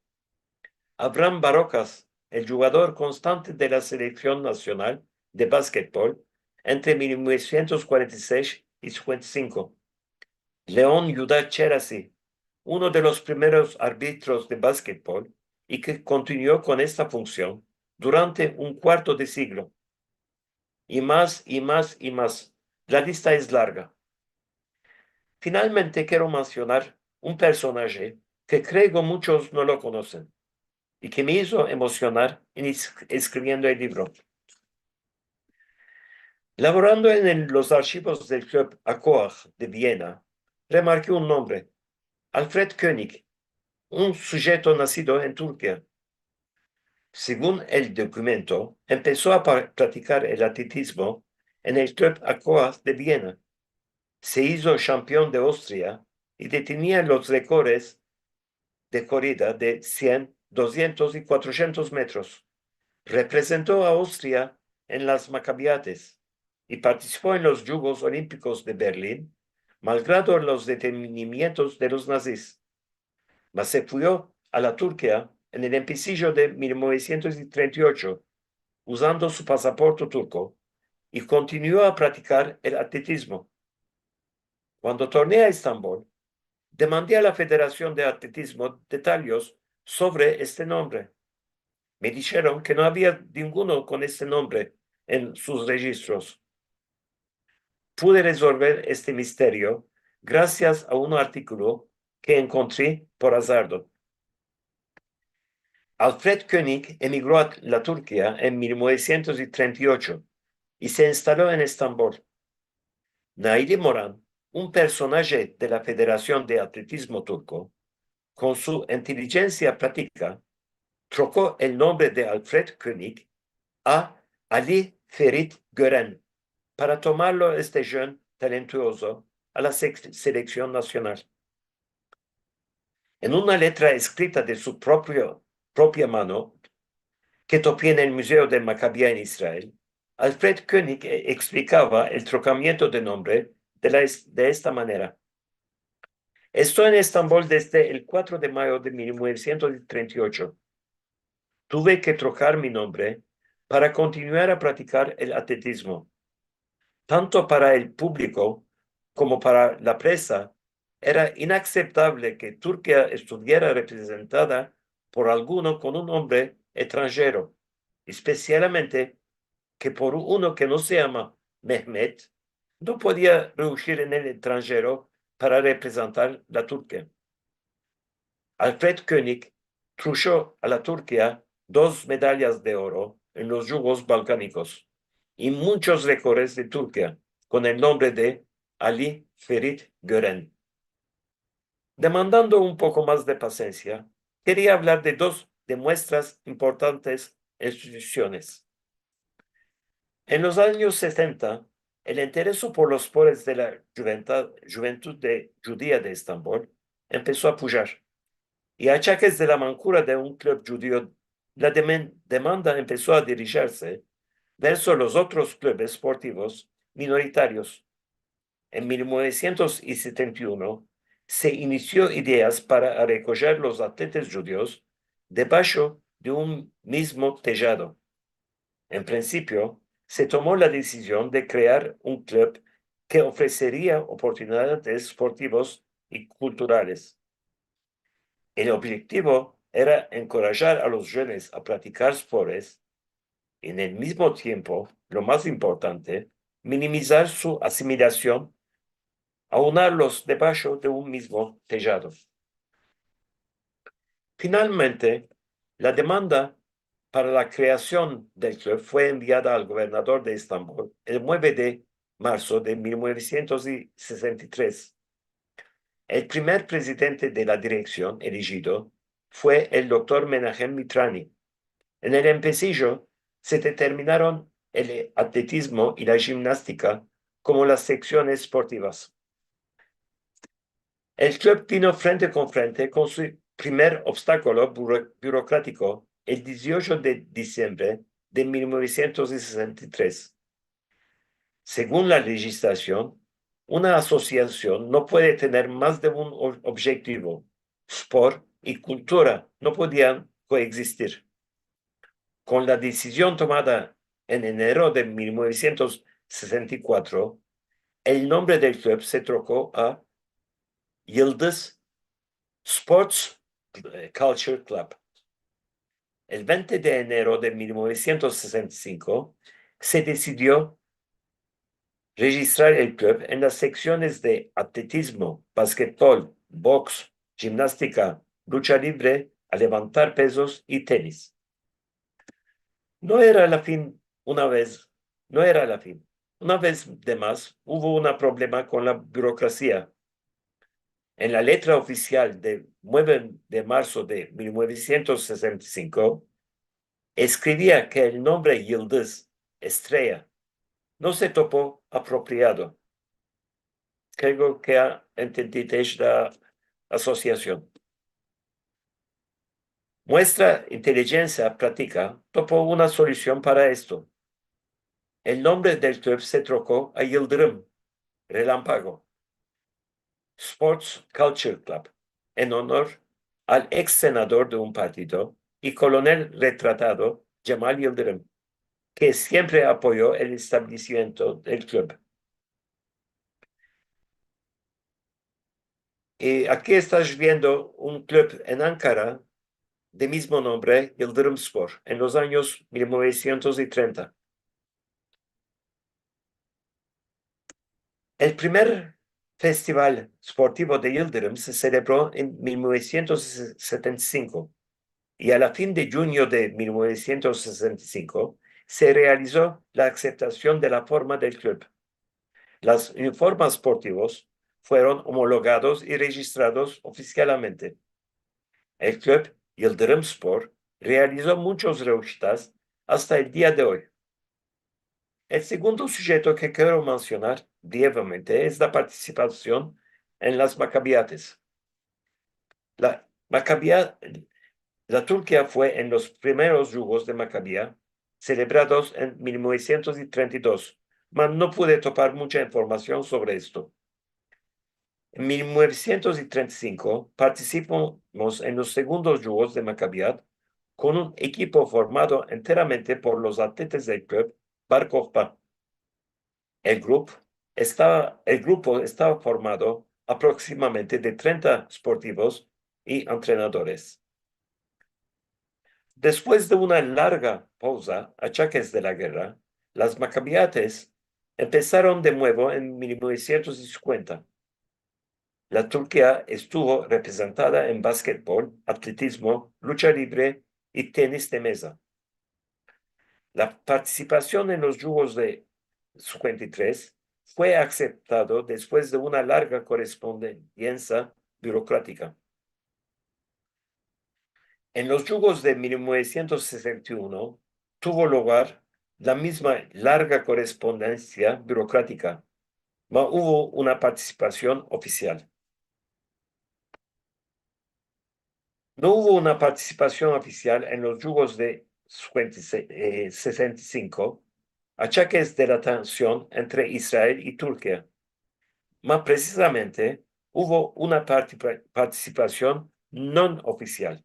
Avram Barokas, el djugador konstante de la seleksion nasional de basketbol entre mil novesientos kuarenta i sesh i sinkuenta i sinko. Leon Yuda Cherasi, uno de los primeros arbitros de basketbol i ke kontinuo kon esta funksion durante un kuarto de siglo. I mas, i mas, i mas. La lista es larga. Finalmente, kero mensionar un personaje ke kreo muchos no lo konosen i ke me izo emosionar en es-, eskriviendo el livro. Lavorando en el, los arshivos del Club Akoah de Viena, remarki un nombre, Alfred Koenig, un sujeto nasido en Turkia. Segun el dokumento, empeso a pa-, pratikar el atletizmo en el Club Akoah de Viena. Se izo shampion de Austria i detenia los rekores de korida de sien, dosientos i kuatrosientos metros. Reprezento a Austria en las Makabiates i partisipo en los Djugos Olimpikos de Berlin, malgrado los detenimientos de los nazis. Mas se fuyo a la Turkia en el empesijo de mil novesientos i trenta i ocho, uzando su pasaporte turko, i kontinuo a pratikar el atletizmo. Kuando torne a Estambol, demandi a la Federasion de Atletizmo detayos sovre este nombre. Me disheron ke no avia ninguno kon este nombre en sus rejistros. Pude rezolver este misterio grasias a un artikulo ke enkontri por azardo. Alfred Koenig emigro a la Turkia en mil novesientos i trenta i ocho i se enstalo en Estambol. Naili Moran, un personaje de la Federasion de Atletizmo Turko, kon su intelijensia pratika, troko el nombre de Alfred Koenig a Ali Ferit Goeren para tomarlo este joven talentuozo a la sek-, seleksion nasional. En una letra eskrita de su proprio, propia mano, ke topi en el Muzeo de Makabia en Israel, Alfred Koenig e-, eksplikava el trokamiento de nombre de la es-, de esta manera. Esto en Estambol desde el kuatro de mayo de mil novesientos i trenta i ocho. Tuve ke trokar mi nombre para kontinuar a pratikar el atletizmo. Tanto para el publiko komo para la presa, era inakseptavle ke Turkia estuviera reprezentada por alguno kon un nombre estranjero, espesialmente ke por uno ke no se yama Mehmet, no podia reushir en el estranjero para reprezentar la Turkia. Alfred König trusho a la Turkia dos medalyas de oro en los Jugos Balkanikos i munchos rekords de Turkia kon el nombre de Ali Ferit Gören. Demandando un poko mas de pasensia, keria avlar de dos de muestras importantes institusiones. En los anyos setenta, el intereso por los sports de la juventa-, juventud de, djudia de Estambol empeso a pujar. I a achakes de la mankura de un klub djudio, la demen-, demanda empeso a dirijirse verso los otros klubes sportivos minoritarios. En mil novesientos setenta i uno se inisio ideas para rekojer los atletas djudios debasho de un mizmo tejado. En prinsipio, se tomo la desizion de krear un klub ke ofreseria oportunidades sportivos i kulturales. El objektivo era enkorajar a los djovenes a praktikar sports i, en el mizmo tiempo, lo mas importante, minimizar su asimilasion, aunarlos debasho de un mizmo tejado. Finalmente, la demanda para la kreasion del klub fue enviada al guvernador de Estambol el nueve de marso de mil novesientos sesenta i tres. El primer prezidente de la direksion elejido fue el doktor Menahem Mitrani. En el empesijo se determinaron el atletizmo i la jimnastika komo las seksiones sportivas. El klub vino frente kon frente kon su primer obstakulo buro-, burokratiko el dieciocho de disiembre de mil novesientos sesenta i tres. Segun la lejislasion, una asosiasion no puede tener mas de un o-, objektivo. Sport i kultura no podian koegzistir. Kon la desizion tomada en enero de mil novesientos sesenta i kuatro, el nombre del klub se troko a Yildiz Sports, eh, Culture Club. El vente de enero de mil novesientos sesenta i sinko se desidio rejistrar el klub en las seksiones de atletizmo, basketbol, boks, jimnastika, lucha livre, a levantar pezos i tenis. No era la fin una vez, no era la fin. Una vez de mas, uvo una problema kon la burokrasia. En la letra ofisial de nueve de marso de mil novesientos sesenta i sinko, eskrivia ke el nombre Yildiz, estreya, no se topo apropriado. Kreo ke a entendidesh la asosiasion. Muestra intelijensia pratika topo una solusion para esto. El nombre del klub se troko a Yildirim, Relampago, Sports Culture Club, en onor al eks senador de un partido i kolonel retratado Cemal Yildirim, ke siempre apoyo el establesimiento del klub. I aki estas viendo un klub en Ankara de mizmo nombre, Yildirimspor, en los anyos mil novesientos trenta. El primer festival sportivo de Yildirim se selebro en mil novesientos setenta i sinko, i a la fin de djunyo de mil novesientos setenta i sinko se realizo la akseptasion de la forma del klub. Las uniformas sportivos fueron omologados i rejistrados ofisialmente. El klub Yildirimspor realizo munchos reushitas asta el dia de oy. El segundo sujeto ke kero mensionar brevamente es la partisipasion en las Makabiates. La Makabia-, la Turkia fue en los primeros Jugos de Makabia, selebrados en mil novesientos trenta i dos, mas no pude topar muncha informasion sovre esto. En mil novesientos trenta i sinko partisipimos en los segundos Jugos de Makabiat kon un ekipo formado enteramente por los atletas del klub Bar Kohba. El grupo estava, el grupo estava formado aproksimamente de trenta sportivos i antrenadores. Despues de una larga pauza, achakes de la gerra, las Makabiates empesaron de muevo en mil novesientos sinkuenta. La Turkia estuvo reprezentada en basketbol, atletizmo, lucha libre i tenis de meza. La partisipasion en los Jugos de sinkuenta i tres fue akseptado despues de una larga korrespondensia burokratika. En los Jugos de mil novesientos sesenta i uno tuvo lugar la mizma larga korrespondensia burokratika, ma uvo una partisipasion ofisial. No uvo una partisipasion ofisial en los Jugos de sinkuenta i seis, eh, sesenta i sinko, achakes de la tension entre Israel i Turkia. Ma presizamente, uvo una parti-, partisipasion non ofisial.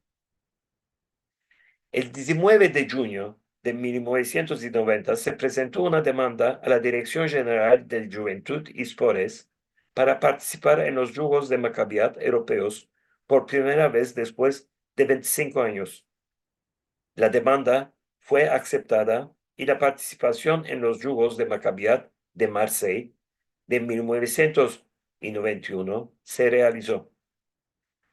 El dizinueve de djunyo de mil novesientos i noventa se prezento una demanda a la Direksion Jeneral de Djuventud i Spores para partisipar en los Jugos de Makabiat europeos por primera vez despues de vente i sinko anyos. La demanda fue akseptada i la partisipasion en los Jugos de Makabiat de Marsella de mil novesientos i noventa i uno se realizo.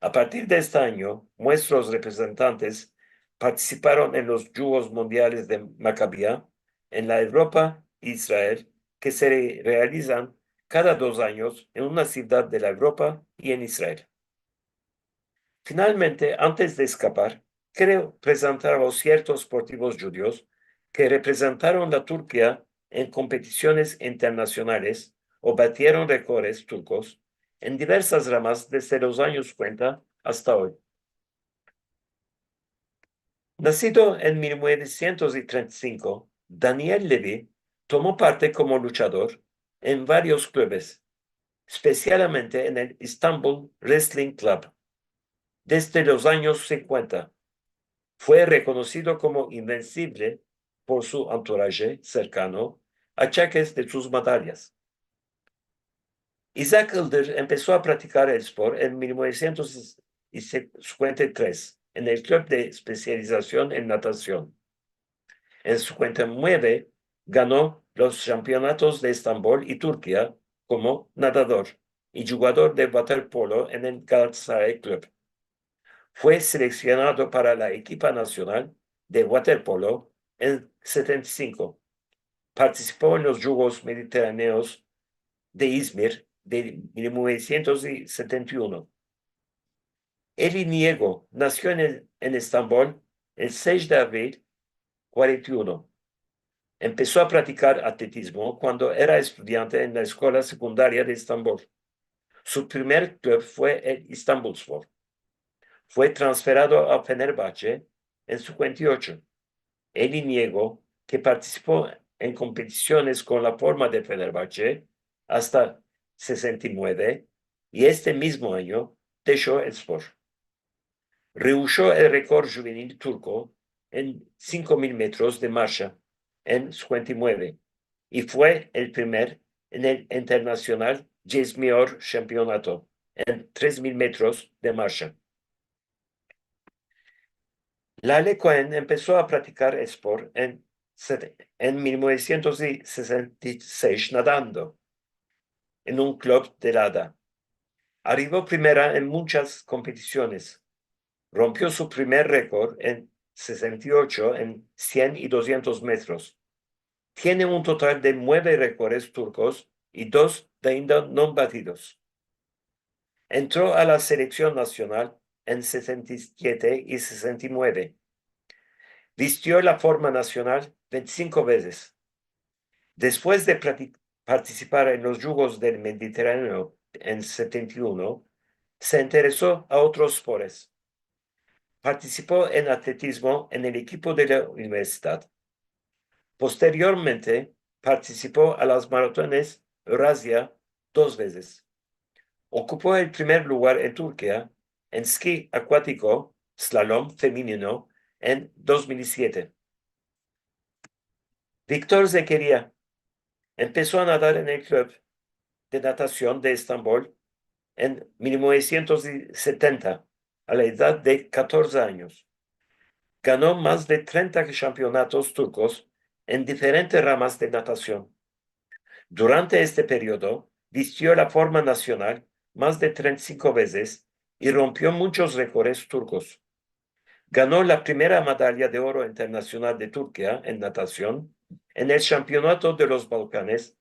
A partir de este anyo, muestros reprezentantes partisiparon en los Jugos Mundiales de Makabia en la Evropa i Israel, ke se re-, realizan kada dos anyos en una sivdad de la Evropa i en Israel. Finalmente, antes de eskapar, kero prezentar a siertos sportivos djudios ke reprezentaron la Turkia en kompetisiones internasionales o batieron rekores turkos en diversas ramas desde los anyos sinkuenta asta oy. Nasido en mil novesientos i trenta i sinko, Daniel Levy tomo parte komo luchador en varios klubes, espesialmente en el Istanbul Wrestling Club. Desde los anyos sinkuenta, fue rekonosido komo invensible por su anturaje serkano, achakes de sus madalyas. Isaac Ildir empeso a pratikar el sport en mil novesientos i sinkuenta i tres en el klub de espesializasion en natasion. En sinkuenta i mueve gano los kampionatos de Estambol i Turkia komo nadador i djugador de waterpolo en el Galatasaray Klub. Fue seleksionado para la ekipa nasional de waterpolo en setenta i sinko. Partisipo en los Jugos Mediteraneos de Izmir de mil novesientos i setenta i uno. Eli Niego nasio en el, en Estambol el seis de avril kuarenta i uno. Empeso a pratikar atletizmo kuando era estudiante en la eskola sekundaria de Estambol. Su primer klub fue el Istanbulspor. Fue transferado a Fenerbahçe en sinkuenta i ocho. Eli Niego, ke partisipo en kompetisiones kon la forma de Fenerbahçe asta sesenta i mueve, i este mizmo anyo desho el sport. Reusho el rekord djuvenil turko en sinko mil metros de marsha en sinkuenta i mueve, i fue el primer en el internasional Izmir Şampionato en tres mil metros de marsha. Lale Cohen empeso a pratikar el sport en sete-, en mil novesientos i sesenta i seis nadando en un klub de Lada. Arrivo primera en munchas kompetisiones. Rompio su primer rekord en sesenta i ocho en sien i dosientos metros. Tiene un total de mueve rekords turkos i dos de ainda non batidos. Entro a la seleksion nasional en sesenta i siete i sesenta i mueve. Vistio la forma nasional vente i sinko vezes. Despues de prati-, partisipar en los Jugos del Mediterraneo en setenta i uno, se intereso a otros sports. Partisipo en atletizmo en el ekipo de la universidad. Posteriormente, partisipo a las maratones Eurazia dos vezes. Okupo el primer lugar en Turkia en ski akuatiko, slalom femenino, en dos mil i siete. Viktor Zekeria empeso a nadar en el klub de natasion de Estambol en mil novesientos i setenta, a la edad de katorze anyos. Gano mas de trenta kampionatos turkos en diferentes ramas de natasion. Durante este periodo, vistio la forma nasional mas de trenta i sinko vezes i rompio munchos rekores turkos. Gano la primera madalya de oro internasional de Turkia en natasion en el Shampeonato de los Balkanes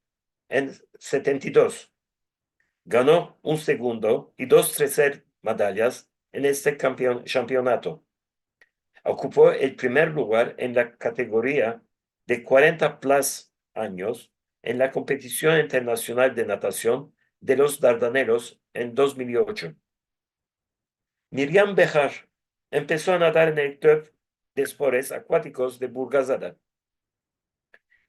en setenta i dos. Gano un segundo i dos terser madalyas en este kampeon-, shampeonato. Okupo el primer lugar en la kategoria de kuarenta plas anyos en la kompetision internasional de natasion de los Dardanelos en dos mil i ocho. Miriam Behar empeso a nadar en el Klub de Esportes Akuatikos de Burgazada.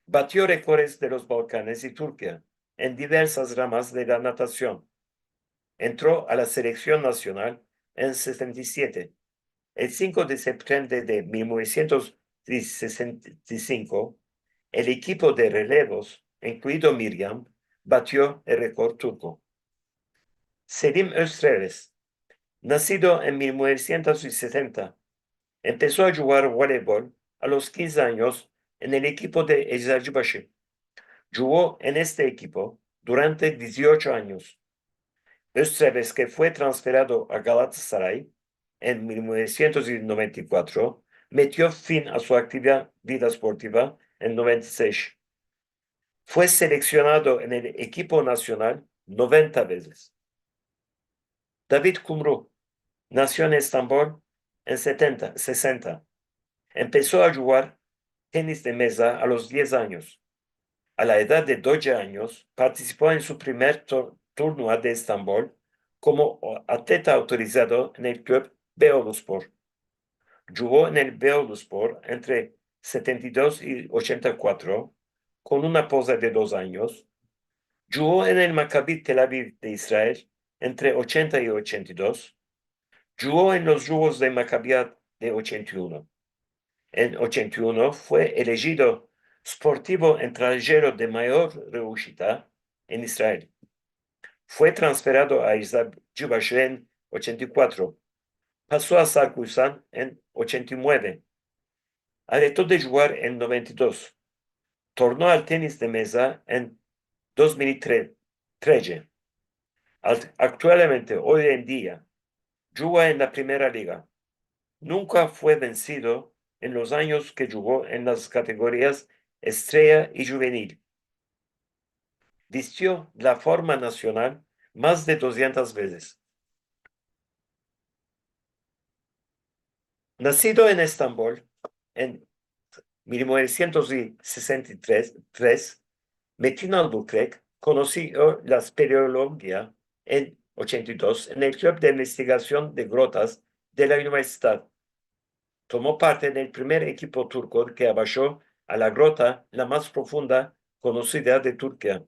Batio rekores de los Balkanes i Turkia en diversas ramas de la natasion. Entro a la seleksion nasional en setenta i siete. El sinko de septembre de mil novesientos sesenta i sinko, el ekipo de relevos, inkluido Miriam, batio el rekord turko. Selim Öztreves, nasido en mil novesientos setenta, empeso a djugar voleibol a los kinze anyos en el ekipo de Eczacıbaşı. Djugo en este ekipo durante dieciocho anyos. Öztreves, ke fue transferado a Galatasaray en mil novesientos noventa i kuatro, metio fin a su aktiva vida sportiva en noventa i sesh. Fue seleksionado en el ekipo nasional noventa vezes. David Kumru nasio en Estambol en setenta, sesenta. Empeso a djugar tenis de meza a los diez anyos. A la edad de doze anyos, partisipo en su primer tur-, turnua de Estambol komo o-, atleta autorizado en el Klub Beyoğluspor. Djugo en el Beyoğluspor entre setenta i dos i ochenta i kuatro, kon una poza de dos anyos. Djugo en el Maccabi Tel Aviv de Israel entre ochenta i ochenta i dos. Djugo en los Djugos de Maccabi de ochenta i uno. En ochenta i uno fue elejido sportivo estranjero de mayor reushita en Israel. Fue transferado a Eczacıbaşı en ochenta i kuatro. Paso a Sarkisyan en ochenta i mueve. Areto de djugar en noventa i dos. Torno al tenis de meza en dos mil i trece. Al-, aktualmente, oy en dia, djuga en la Primera Liga. Nunka fue vensido en los anyos ke djugo en las kategorias estreya i djuvenil. Vistio la forma nasional mas de dosientas vezes. Nasido en Estambol en mil novesientos sesenta i tres, Metin Albukrek konosio la speleologia en ochenta i dos en el Klub de Investigasion de Grotas de la universidad. Tomo parte en el primer ekipo turko ke abasho a la grota la mas profunda konosida de Turkia.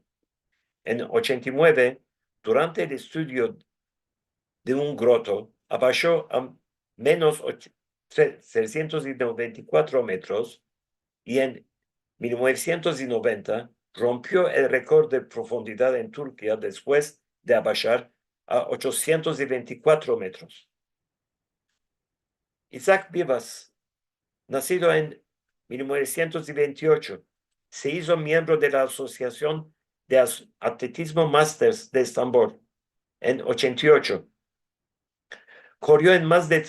En ochenta i mueve, durante el estudio de un groto, abasho a menos och-, tre-, tresyentos i noventa i kuatro metros, i en mil novesientos i noventa rompio el rekord de profundidad en Turkia despues de abashar a ochosientos i venta i kuatro metros. Isaac Bibas, nasido en mil novesientos i venta i ocho, se izo miembro de la Asosiasion de As-, Atletizmo Masters de Estambol en ochenta i ocho. Korio en mas de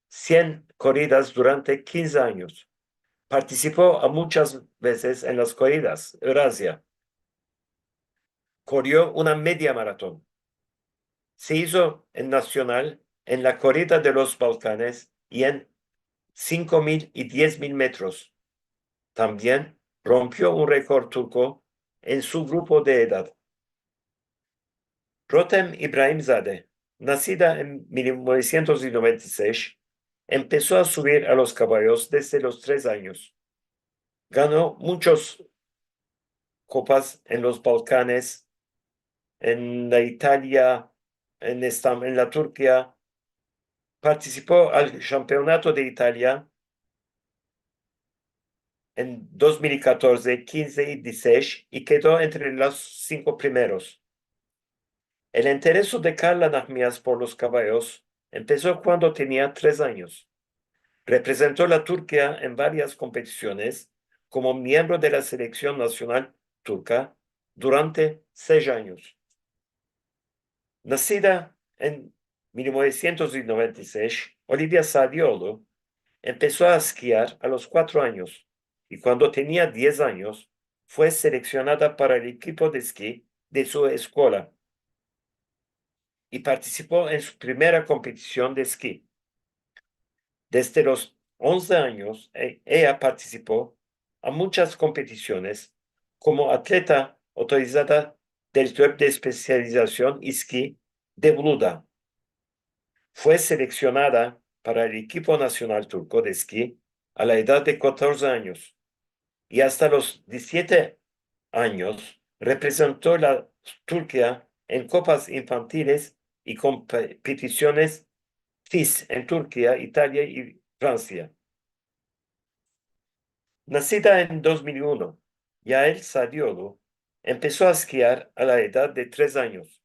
sien koridas durante kinze anyos. Partisipo a munchas vezes en las koridas Eurazia. Korio una media maraton. Se izo en nasional en la korida de los Balkanes i en sinko mil i diez mil metros. Tambien rompio un rekord turko en su grupo de edad. Rotem İbrahimzade, nasida en mil novesientos i noventa i sesh, empeso a subir a los kabayos desde los tres anyos. Gano munchos kopas en los Balkanes, en la Italia, en Estam-, en la Turkia. Partisipo al Shampeonato de Italia en dos mil i katorze, kinze i dizisesh i kedo entre los sinko primeros. El intereso de Karla Nahmias por los kabayos empeso kuando tenia tres anyos. Reprezento la Turkia en varias kompetisiones komo miembro de la seleksion nasional turka durante sesh anyos. Nasida en mil novesientos noventa i sesh, Olivia Sadioğlu empeso a eskiar a los kuatro anyos, i kuando tenia diez anyos, fue seleksionada para el ekipo de eski de su eskola i partisipo en su primera kompetision de eski. Desde los onze anyos, e-, eya partisipo a munchas kompetisiones komo atleta otorizada del Klub de Espesializasion İski de Uludağ. Fue seleksionada para el ekipo nasional turko de eski a la edad de katorze anyos, i asta los dizisiete anyos reprezento la Turkia en kopas infantiles i kompetisiones FIS en Turkia, Italia i Fransia. Nasida en dos mil uno, Yael Sadioğlu empeso a eskiar a la edad de tres anyos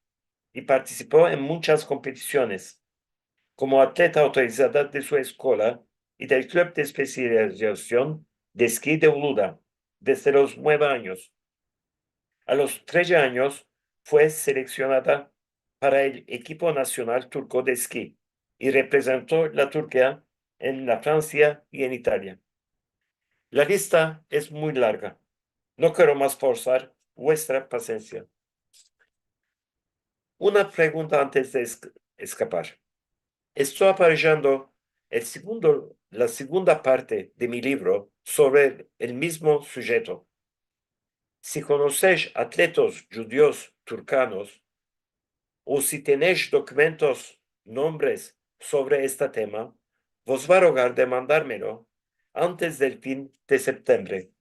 i partisipo en munchas kompetisiones komo atleta otorizada de su eskola i del Klub de Espesializasion de Eski de Uludağ desde los nueve anyos. A los treze anyos fue seleksionada para el ekipo nasional turko de eski i reprezento la Turkia en la Fransia i en Italia. La lista es muy larga. No kero mas forsar vuestra pasensia. Una pregunta antes de es-, eskapar. Esto aparejando el segundo, la segunda parte de mi livro sovre el mizmo sujeto. Si konosesh atletos djudios turkanos, o si tenesh dokumentos, nombres sovre esta tema, vos va a rogar de mandarmelo antes del fin de septembre.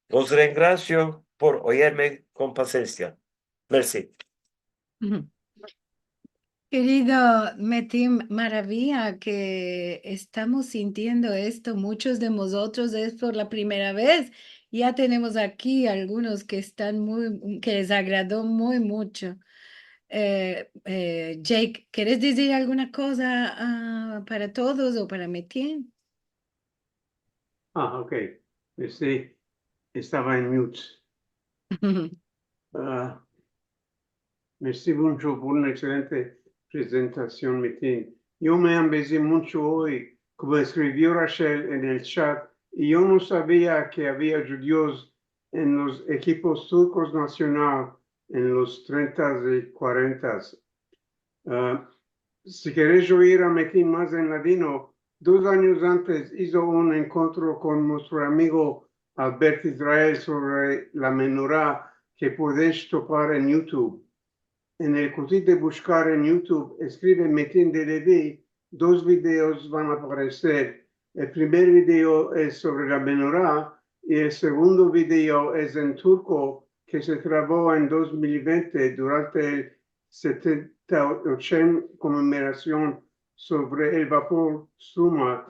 Vos rengrasio por oyerme kon pasensia. Mersi. Uhu. Kerido Metin, maraviya ke estamos sintiendo esto. Muchos de mozotros es por la primera vez. Ya tenemos aki algunos ke estan muy, ke les agrado muy mucho. E, e, Jake, keres dizir alguna koza, a, para todos o para Metin? A, okey. Este, estava en mute. A, mersi muncho por una ekselente prezentasion, Metin. Yo me ambezi muncho oy, komo eskrivio Rachel en el chat, i yo no savia ke avia djudios en los ekipos turkos nasional en los trentas i kuarentas. A, si keresh oyir a Metin mas en ladino, dos anyos antes izo un enkontro kon muestro amigo Albert Israel sovre la menorá ke podesh topar en YouTube. En el kutit de bushkar en YouTube, eskrive Metin de Levi, dos videos van a apareser. El primer video es sovre la menorá i el segundo video es en turko, ke se travo en dos mil vente durante el setenta i ocho komemorasion sovre el vapor Suma,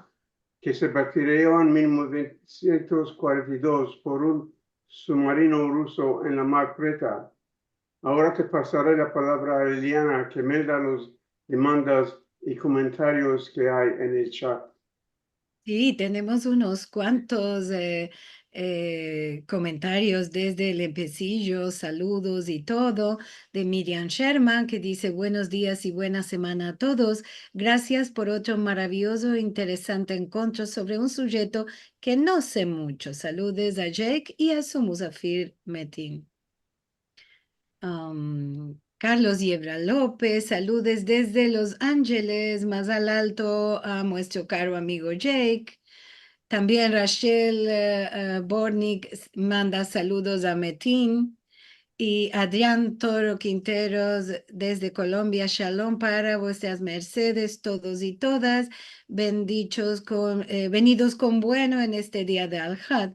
ke se batirio en mil novesientos kuarenta i dos por un sumarino ruso en la Mar Preta. Agora te pasare la palavra a Liliana, ke melda los demandas i komentarios ke ay en el chat. Si, tenemos unos kuantos, e, e, komentarios desde el empesijo, saludos i todo, de Miriam Sherman, ke dize: "Buenos dias i buena semana a todos. Grasias por otro maraviozo i interesante enkontro sovre un sujeto ke no se muncho. Saludes a Jake i a su muzafir Metin." Am, Carlos Yebra Lopez, saludes desde Los Angeles, mas al alto a muestro karo amigo Jake. Tambien Rachel, e, e, Bortnick s-, manda saludos a Metin. I Adrian Toro Quinteros desde Kolombia, shalom para vuestras mersedes, todos i todas. Bendichos kon, e, benidos kon bueno en este dia de Alhad.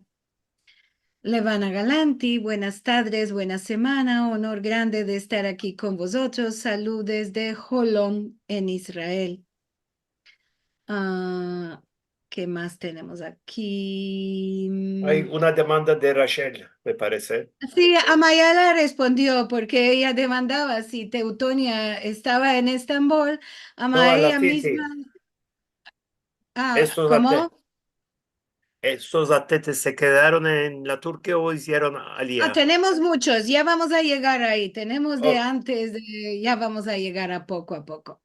Levana Galanti, buenas tadres, buena semana, onor grande de estar aki kon vozotros, saludes de Holon, en Israel. A, ke mas tenemos aki? Ay una demanda de Rachel, me parese. Si, ama ya la respondio, porke eya demandava si Teutonia estava en Estambol, ama eya mizma. No, a la fin, si. A, esto es la komo? Estos atletas se kedaron en la Turkia o izieron aliya? Ah, tenemos muchos, ya vamos a yegar ayi. Tenemos de antes, de, ya vamos a yegar a poko a poko.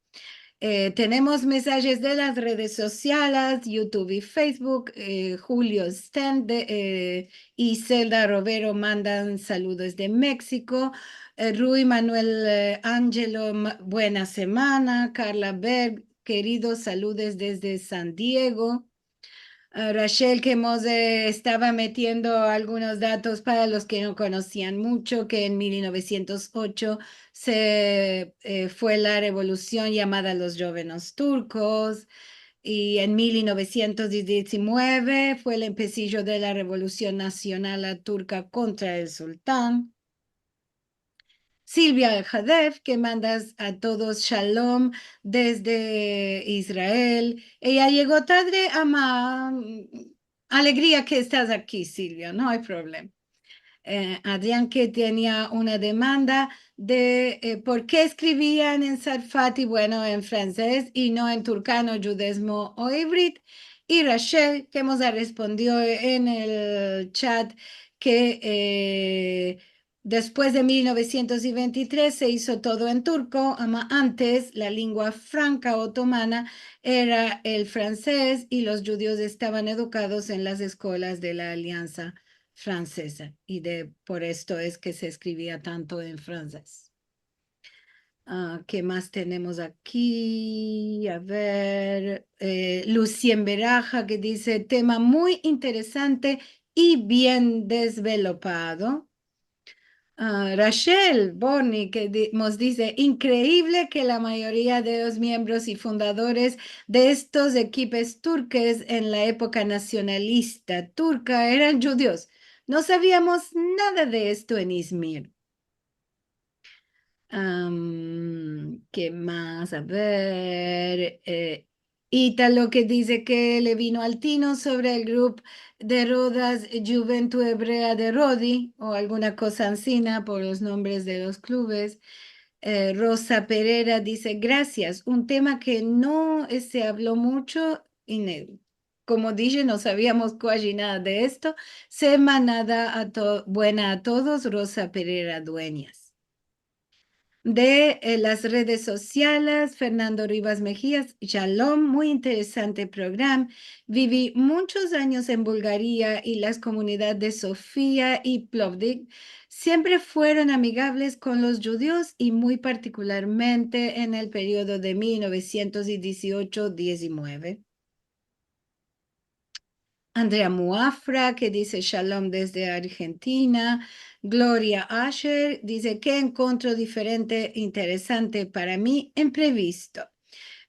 Eh, tenemos mensajes de las redes sosiales, YouTube i Facebook. Eh, Julio Sten de, eh, i Zelda Rovero mandan saludos de Meksiko. Eh, Rui Manuel, eh, Angelo, ma-, buena semana. Karla Berg, keridos saludos desde San Diego. Ah, Rachel, ke mos, eh, estava metiendo algunos datos para los ke no konosian muncho, ke en mil novesientos ocho se, eh, fue la revolusion yamada Los Jovenes Turkos, i en mil novesientos dizinueve fue el empesijo de la revolusion nasional turka kontra el sultan. Silvia Hadef, ke mandas a todos shalom desde Israel. Eya yego tadre, ama, alegria ke estas aki, Silvia, no ay problema. Eh, Adrian, ke tenia una demanda de, eh, por ke eskrivian en sarfati, bueno, en fransez i no en turkano, djudezmo o ivrit. I Rachel, ke mos respondio en el chat ke, eh, despues de mil novesientos ventitres se izo todo en turko, ama antes la lengua franka otomana era el fransez i los djudios estavan edukados en las eskolas de la Aliansa Franseza, i de, por esto es ke se eskrivia tanto en fransez. Ah, ke mas tenemos aki? A ver, eh, Lucien Beraja, ke dize, tema muy interesante i bien desvelopado. Ah, Rachel Boni, ke di-, mos dize, inkreivle ke la mayoria de los miembros i fundadores de estos ekipos turkes en la epoka nasionalista turka eran djudios. No saviamos nada de esto en Izmir. Am, ke mas? A ver, eh, Italo ke dize ke le vino al tino sovre el grupo de rodas Juventud Hebrea de Rodi, o alguna koza ansina por los nombres de los klubes. Eh, Rosa Pereira dize, grasias, un tema ke no, eh, se avlo muncho, i ne-, komo dishe, no saviamos kuaji nada de esto. Semanada a to-, buena a todos, Rosa Pereira Dueñas. De, eh, las redes sosiales, Fernando Rivas Mejias, shalom, muy interesante programa. Vivi munchos anyos en Bulgaria i las komunidades de Sofia i Plovdiv siempre fueron amigavles kon los djudios i muy partikularmente en el periodo de mil novesientos diziocho dizinueve. Andrea Muafra, ke dize shalom desde Argentina. Gloria Asher dize, ke enkontro diferente, interesante para mi, imprevisto.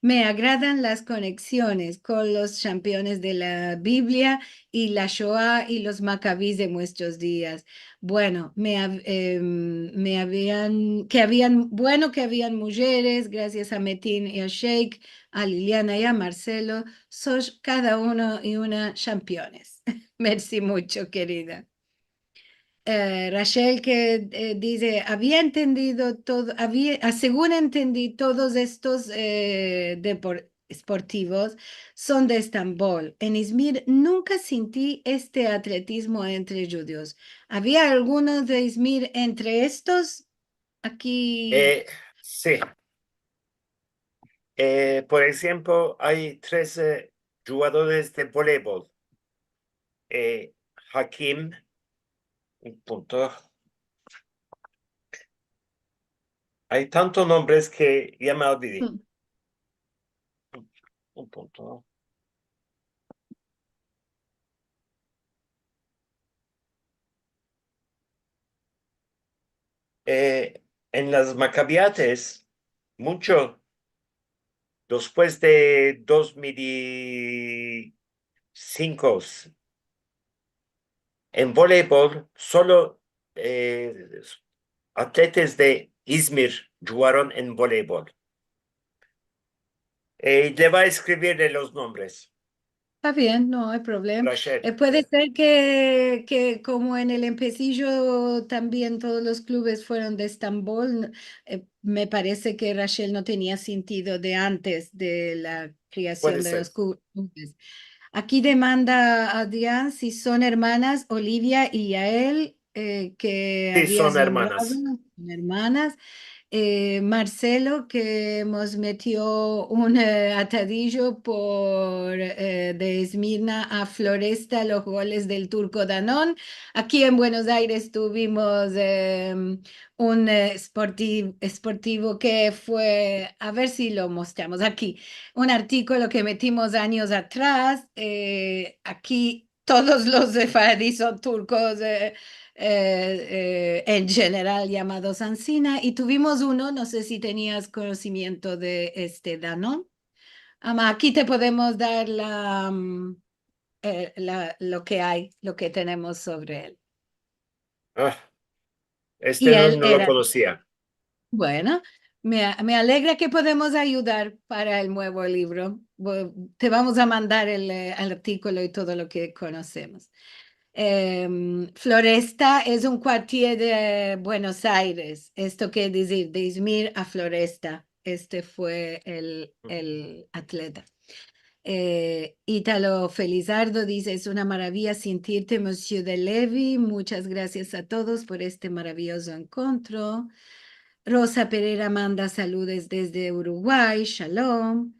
Me agradan las koneksiones kon los kampiones de la Biblia i la Shoa i los makabis de muestros dias. Bueno, me av-, em, me avian, ke avian, bueno, ke avian mujeres, grasias a Metin i a Sheik, a Liliana i a Marcelo, sois kada uno i una kampiones. Mersi muncho, kerida. Eh, Rachel ke, eh, dize, avia entendido todo, avia, ah, segun entendi, todos estos, eh, depor-, esportivos son de Estambol. En Izmir nunka sinti este atletizmo entre djudios. Avia algunos de Izmir entre estos? Aki. Eh, si. Eh, por enshemplo, ay trese djugadores de voleibol. Eh, Hakim, un punto. Ay tantos nombres ke ya me olvidi. Un punto. Eh, en las makabiates, muncho, despues de dos mil i sinko, en voleibol, solo, eh, atletas de Izmir djugaron en voleibol. Eh, le va a eskrivir los nombres. Esta bien, no ay problema. Rachel. Eh, puede ser ke, ke komo en el empesijo tambien todos los klubes fueron de Estambol, eh, me parese ke Rachel no tenia sintido de antes de la kreasion de los klubes. Aki demanda Adrian si son ermanas Olivia i Yael, eh, ke avias nombrado, son ermanas. Marcelo, ke mos metio un, eh, atadijo por, eh, de Esmirna a Floresta, los goles del turko Danone. Aki en Buenos Aires tuvimos, em, un, eh, esporti-, esportivo ke fue, a ver si lo mostramos aki, un artikolo ke metimos anyos atras, eh, aki todos los sefaradis son turkos, eh, eh, eh, en jeneral yamados ansina, i tuvimos uno, no se si tenias konosimiento de este Danone. Ama, aki te podemos dar la, mm, eh, la, lo ke ay, lo ke tenemos sovre el. Ah, este no, no lo konosia. Bueno, me a-, me alegra ke podemos ayudar para el muevo livro. Te vamos a mandar el, eh, artikolo i todo lo ke konosemos. Em, Floresta es un kuartier de Buenos Aires. Esto kere dizir, de Izmir a Floresta. Este fue el, el atleta. Eh, Italo Felizardo dize, es una maravia sintirte, Monsieur de Levi. Muchas grasias a todos por este maraviyozo enkontro. Rosa Pereira manda saludos desde Uruguay. Shalom.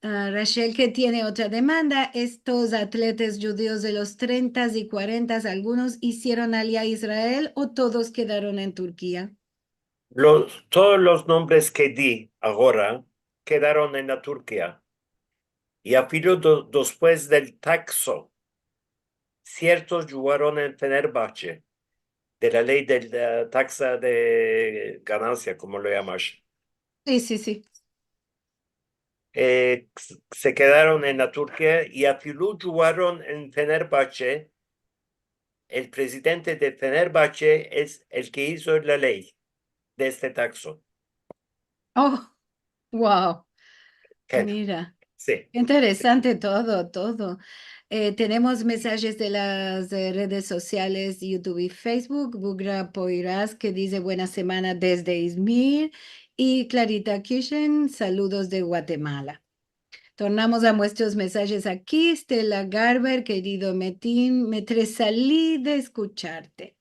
Ah, Rachel, ke tiene otra demanda. Estos atletas djudios de los trentas i kuarentas, algunos izieron alia Israel o todos kedaron en Turkia? Los, todos los nombres ke di agora kedaron en la Turkia. I afilo do-, despues del takso, siertos djugaron en Fenerbahçe, de la ley del, eh, taksa de ganansia, komo lo yamas. Si, si, si. Eh, s-, se kedaron en la Turkia i afilo djugaron en Fenerbahçe. El prezidente de Fenerbahçe es el ke izo la ley de este takso. Oh, wow. Mira. Si. Interesante todo, todo. Eh, tenemos mesajes de las, eh, redes sosiales, YouTube i Facebook. Bugra Poiras, ke dize, buena semana desde Izmir. I Clarita Kirchen, saludos de Guatemala. Tornamos a muestros mesajes aki. Stella Garber, kerido Metin, me tresali de eskucharte.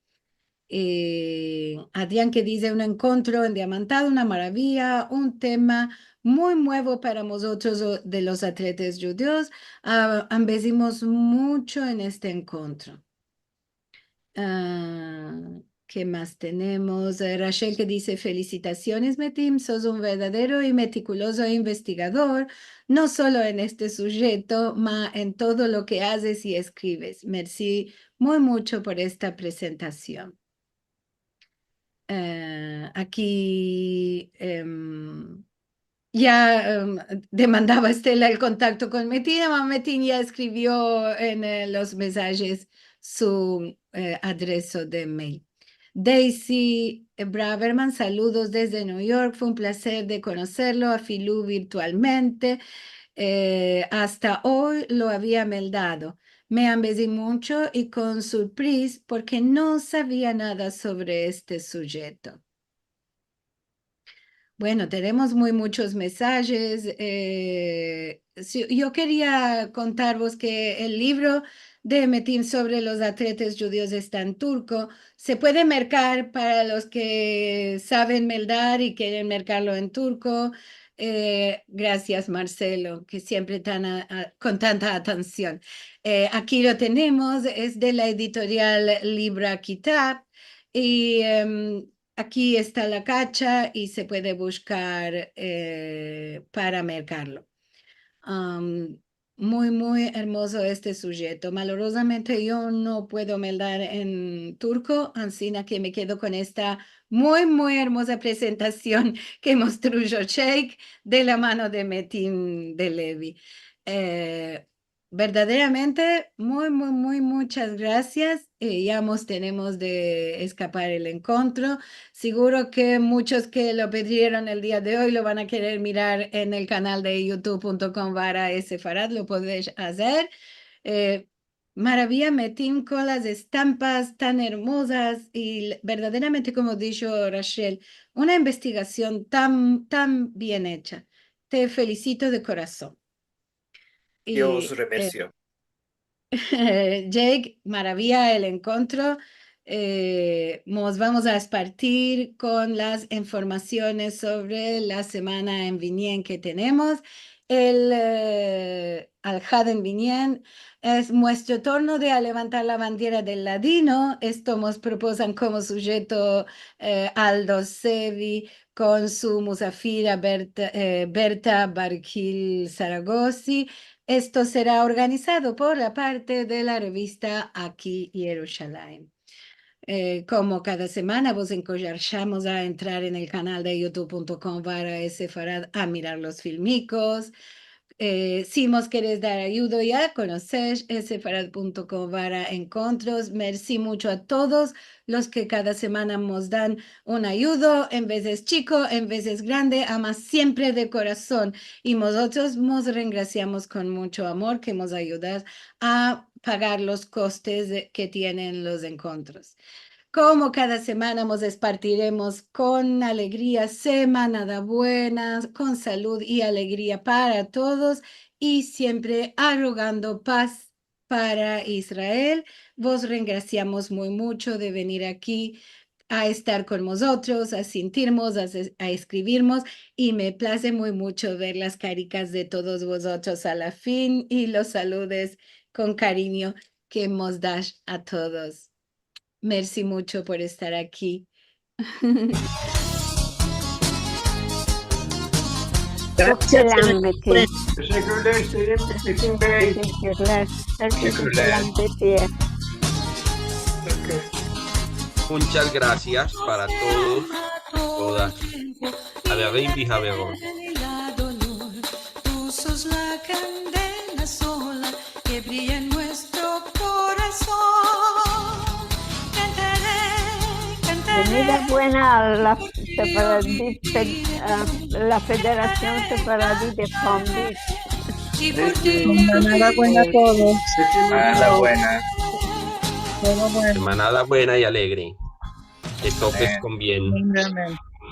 Eh, Adrian ke dize, un enkontro endiamantado, una maravia, un tema muy muevo para mozotros, o, de los atletas djudios. Ah, ambezimos muncho en este enkontro. Ah, ke mas tenemos? Eh, Rachel ke dize, felisitasiones, Metin, sos un verdadero i metikulozo investigador, no solo en este sujeto, ma en todo lo ke azes i eskrives. Mersi muy muncho por esta prezentasion. Eh, aki, em, ya, em, demandava Stella el kontakto kon Metin, ama Metin ya eskrivio en, eh, los mesajes su, eh, adreso de mail. Daisy Braverman, saludos desde New York. Fue un plazer de konoserlo, afilu virtualmente. Eh, asta oy lo avia meldado. Me ambezi muncho i kon surpriz porke no savia nada sovre este sujeto. Bueno, tenemos muy munchos mesajes. Eh, si, yo keria kontarvos ke el livro de Metin sovre los atletas djudios esta en turko. Se puede merkar para los ke saven meldar i keren merkarlo en turko. Eh, grasias, Marcelo, ke siempre tan a, a, kon tanta atension. Eh, aki lo tenemos, es de la editorial Libra Kitab, i, em, aki esta la kacha i se puede bushkar, eh, para merkarlo. Am, muy, muy ermozo este sujeto. Malorozamente yo no puedo meldar en turko, ansina ke me kedo kon esta muy, muy ermoza prezentasion ke mostrujo Sheikh de la mano de Metin de Levi. Eh, verdaderamente, muy, muy, muy, munchas grasias. Eh, ya mos tenemos de eskapar el enkontro. Siguro ke munchos ke lo pedrieron el dia de oy lo van a kerer mirar en el kanal de youtube punto com barra sefarad, lo podesh azer. Eh, maravia, Metin, kon las estampas tan ermozas i l-, verdaderamente, komo disho Rachel, una investigasion tan, tan bien echa. Te felisito de korason. I, Dios, eh, remersio. Jake, maraviya el enkontro. Eh, mos vamos a espartir kon las informasiones sovre la semana en vinien ke tenemos. El, eh, al had en vinien es muestro torno de a levantar la bandiera del ladino. Esto mos proposan komo sujeto, eh, Aldo Sevi kon su musafira Berta, eh, Berta Barkil Saragosi. Esto sera organizado por la parte de la revista Aki Yerushalayim. Eh, komo kada semana, vos enkorajamos a entrar en el kanal de youtube punto com barra sefarad a mirar los filmikos. Eh, si mos keres dar ayudo ya, konosesh sefarad punto com barra enkontros. Mersi muncho a todos los ke kada semana mos dan un ayudo, en vezes chiko, en vezes grande, ama siempre de korason. I mozotros mos rengrasiamos kon muncho amor ke mos ayudas a pagar los kostes de, ke tienen los enkontros. Komo kada semana, mos espartiremos kon alegria, semanada buena, kon salud i alegria para todos, i siempre arogando paz para Israel. Vos rengrasiamos muy muncho de venir aki a estar kon mozotros, a sintirmos, a, a eskrivirmos, i me plaze muy muncho ver las karikas de todos vozotros a la fin, i los saludes kon karinyo ke mos dash a todos. Mersi muncho por estar aki. Gracias. Selam, Betty. Teşekkürler Selim, Metin Bey. Teşekkürler. Herkese Teşekkürler. Selam, Betty. Muchas gracias para todos, todas. Haverim vehaverot. Tú sos la candela sola que brilla en nuestro corazón. Cantaré, cantaré. Enhorabuena a la Sefaradi Fed- a la Federación Sefaradi de Palm Beach. Y por ti Semanada buena a todos. Seçim Semanada buena. Todo bueno. Semanada buena y alegre. Que topes con bien. Amén.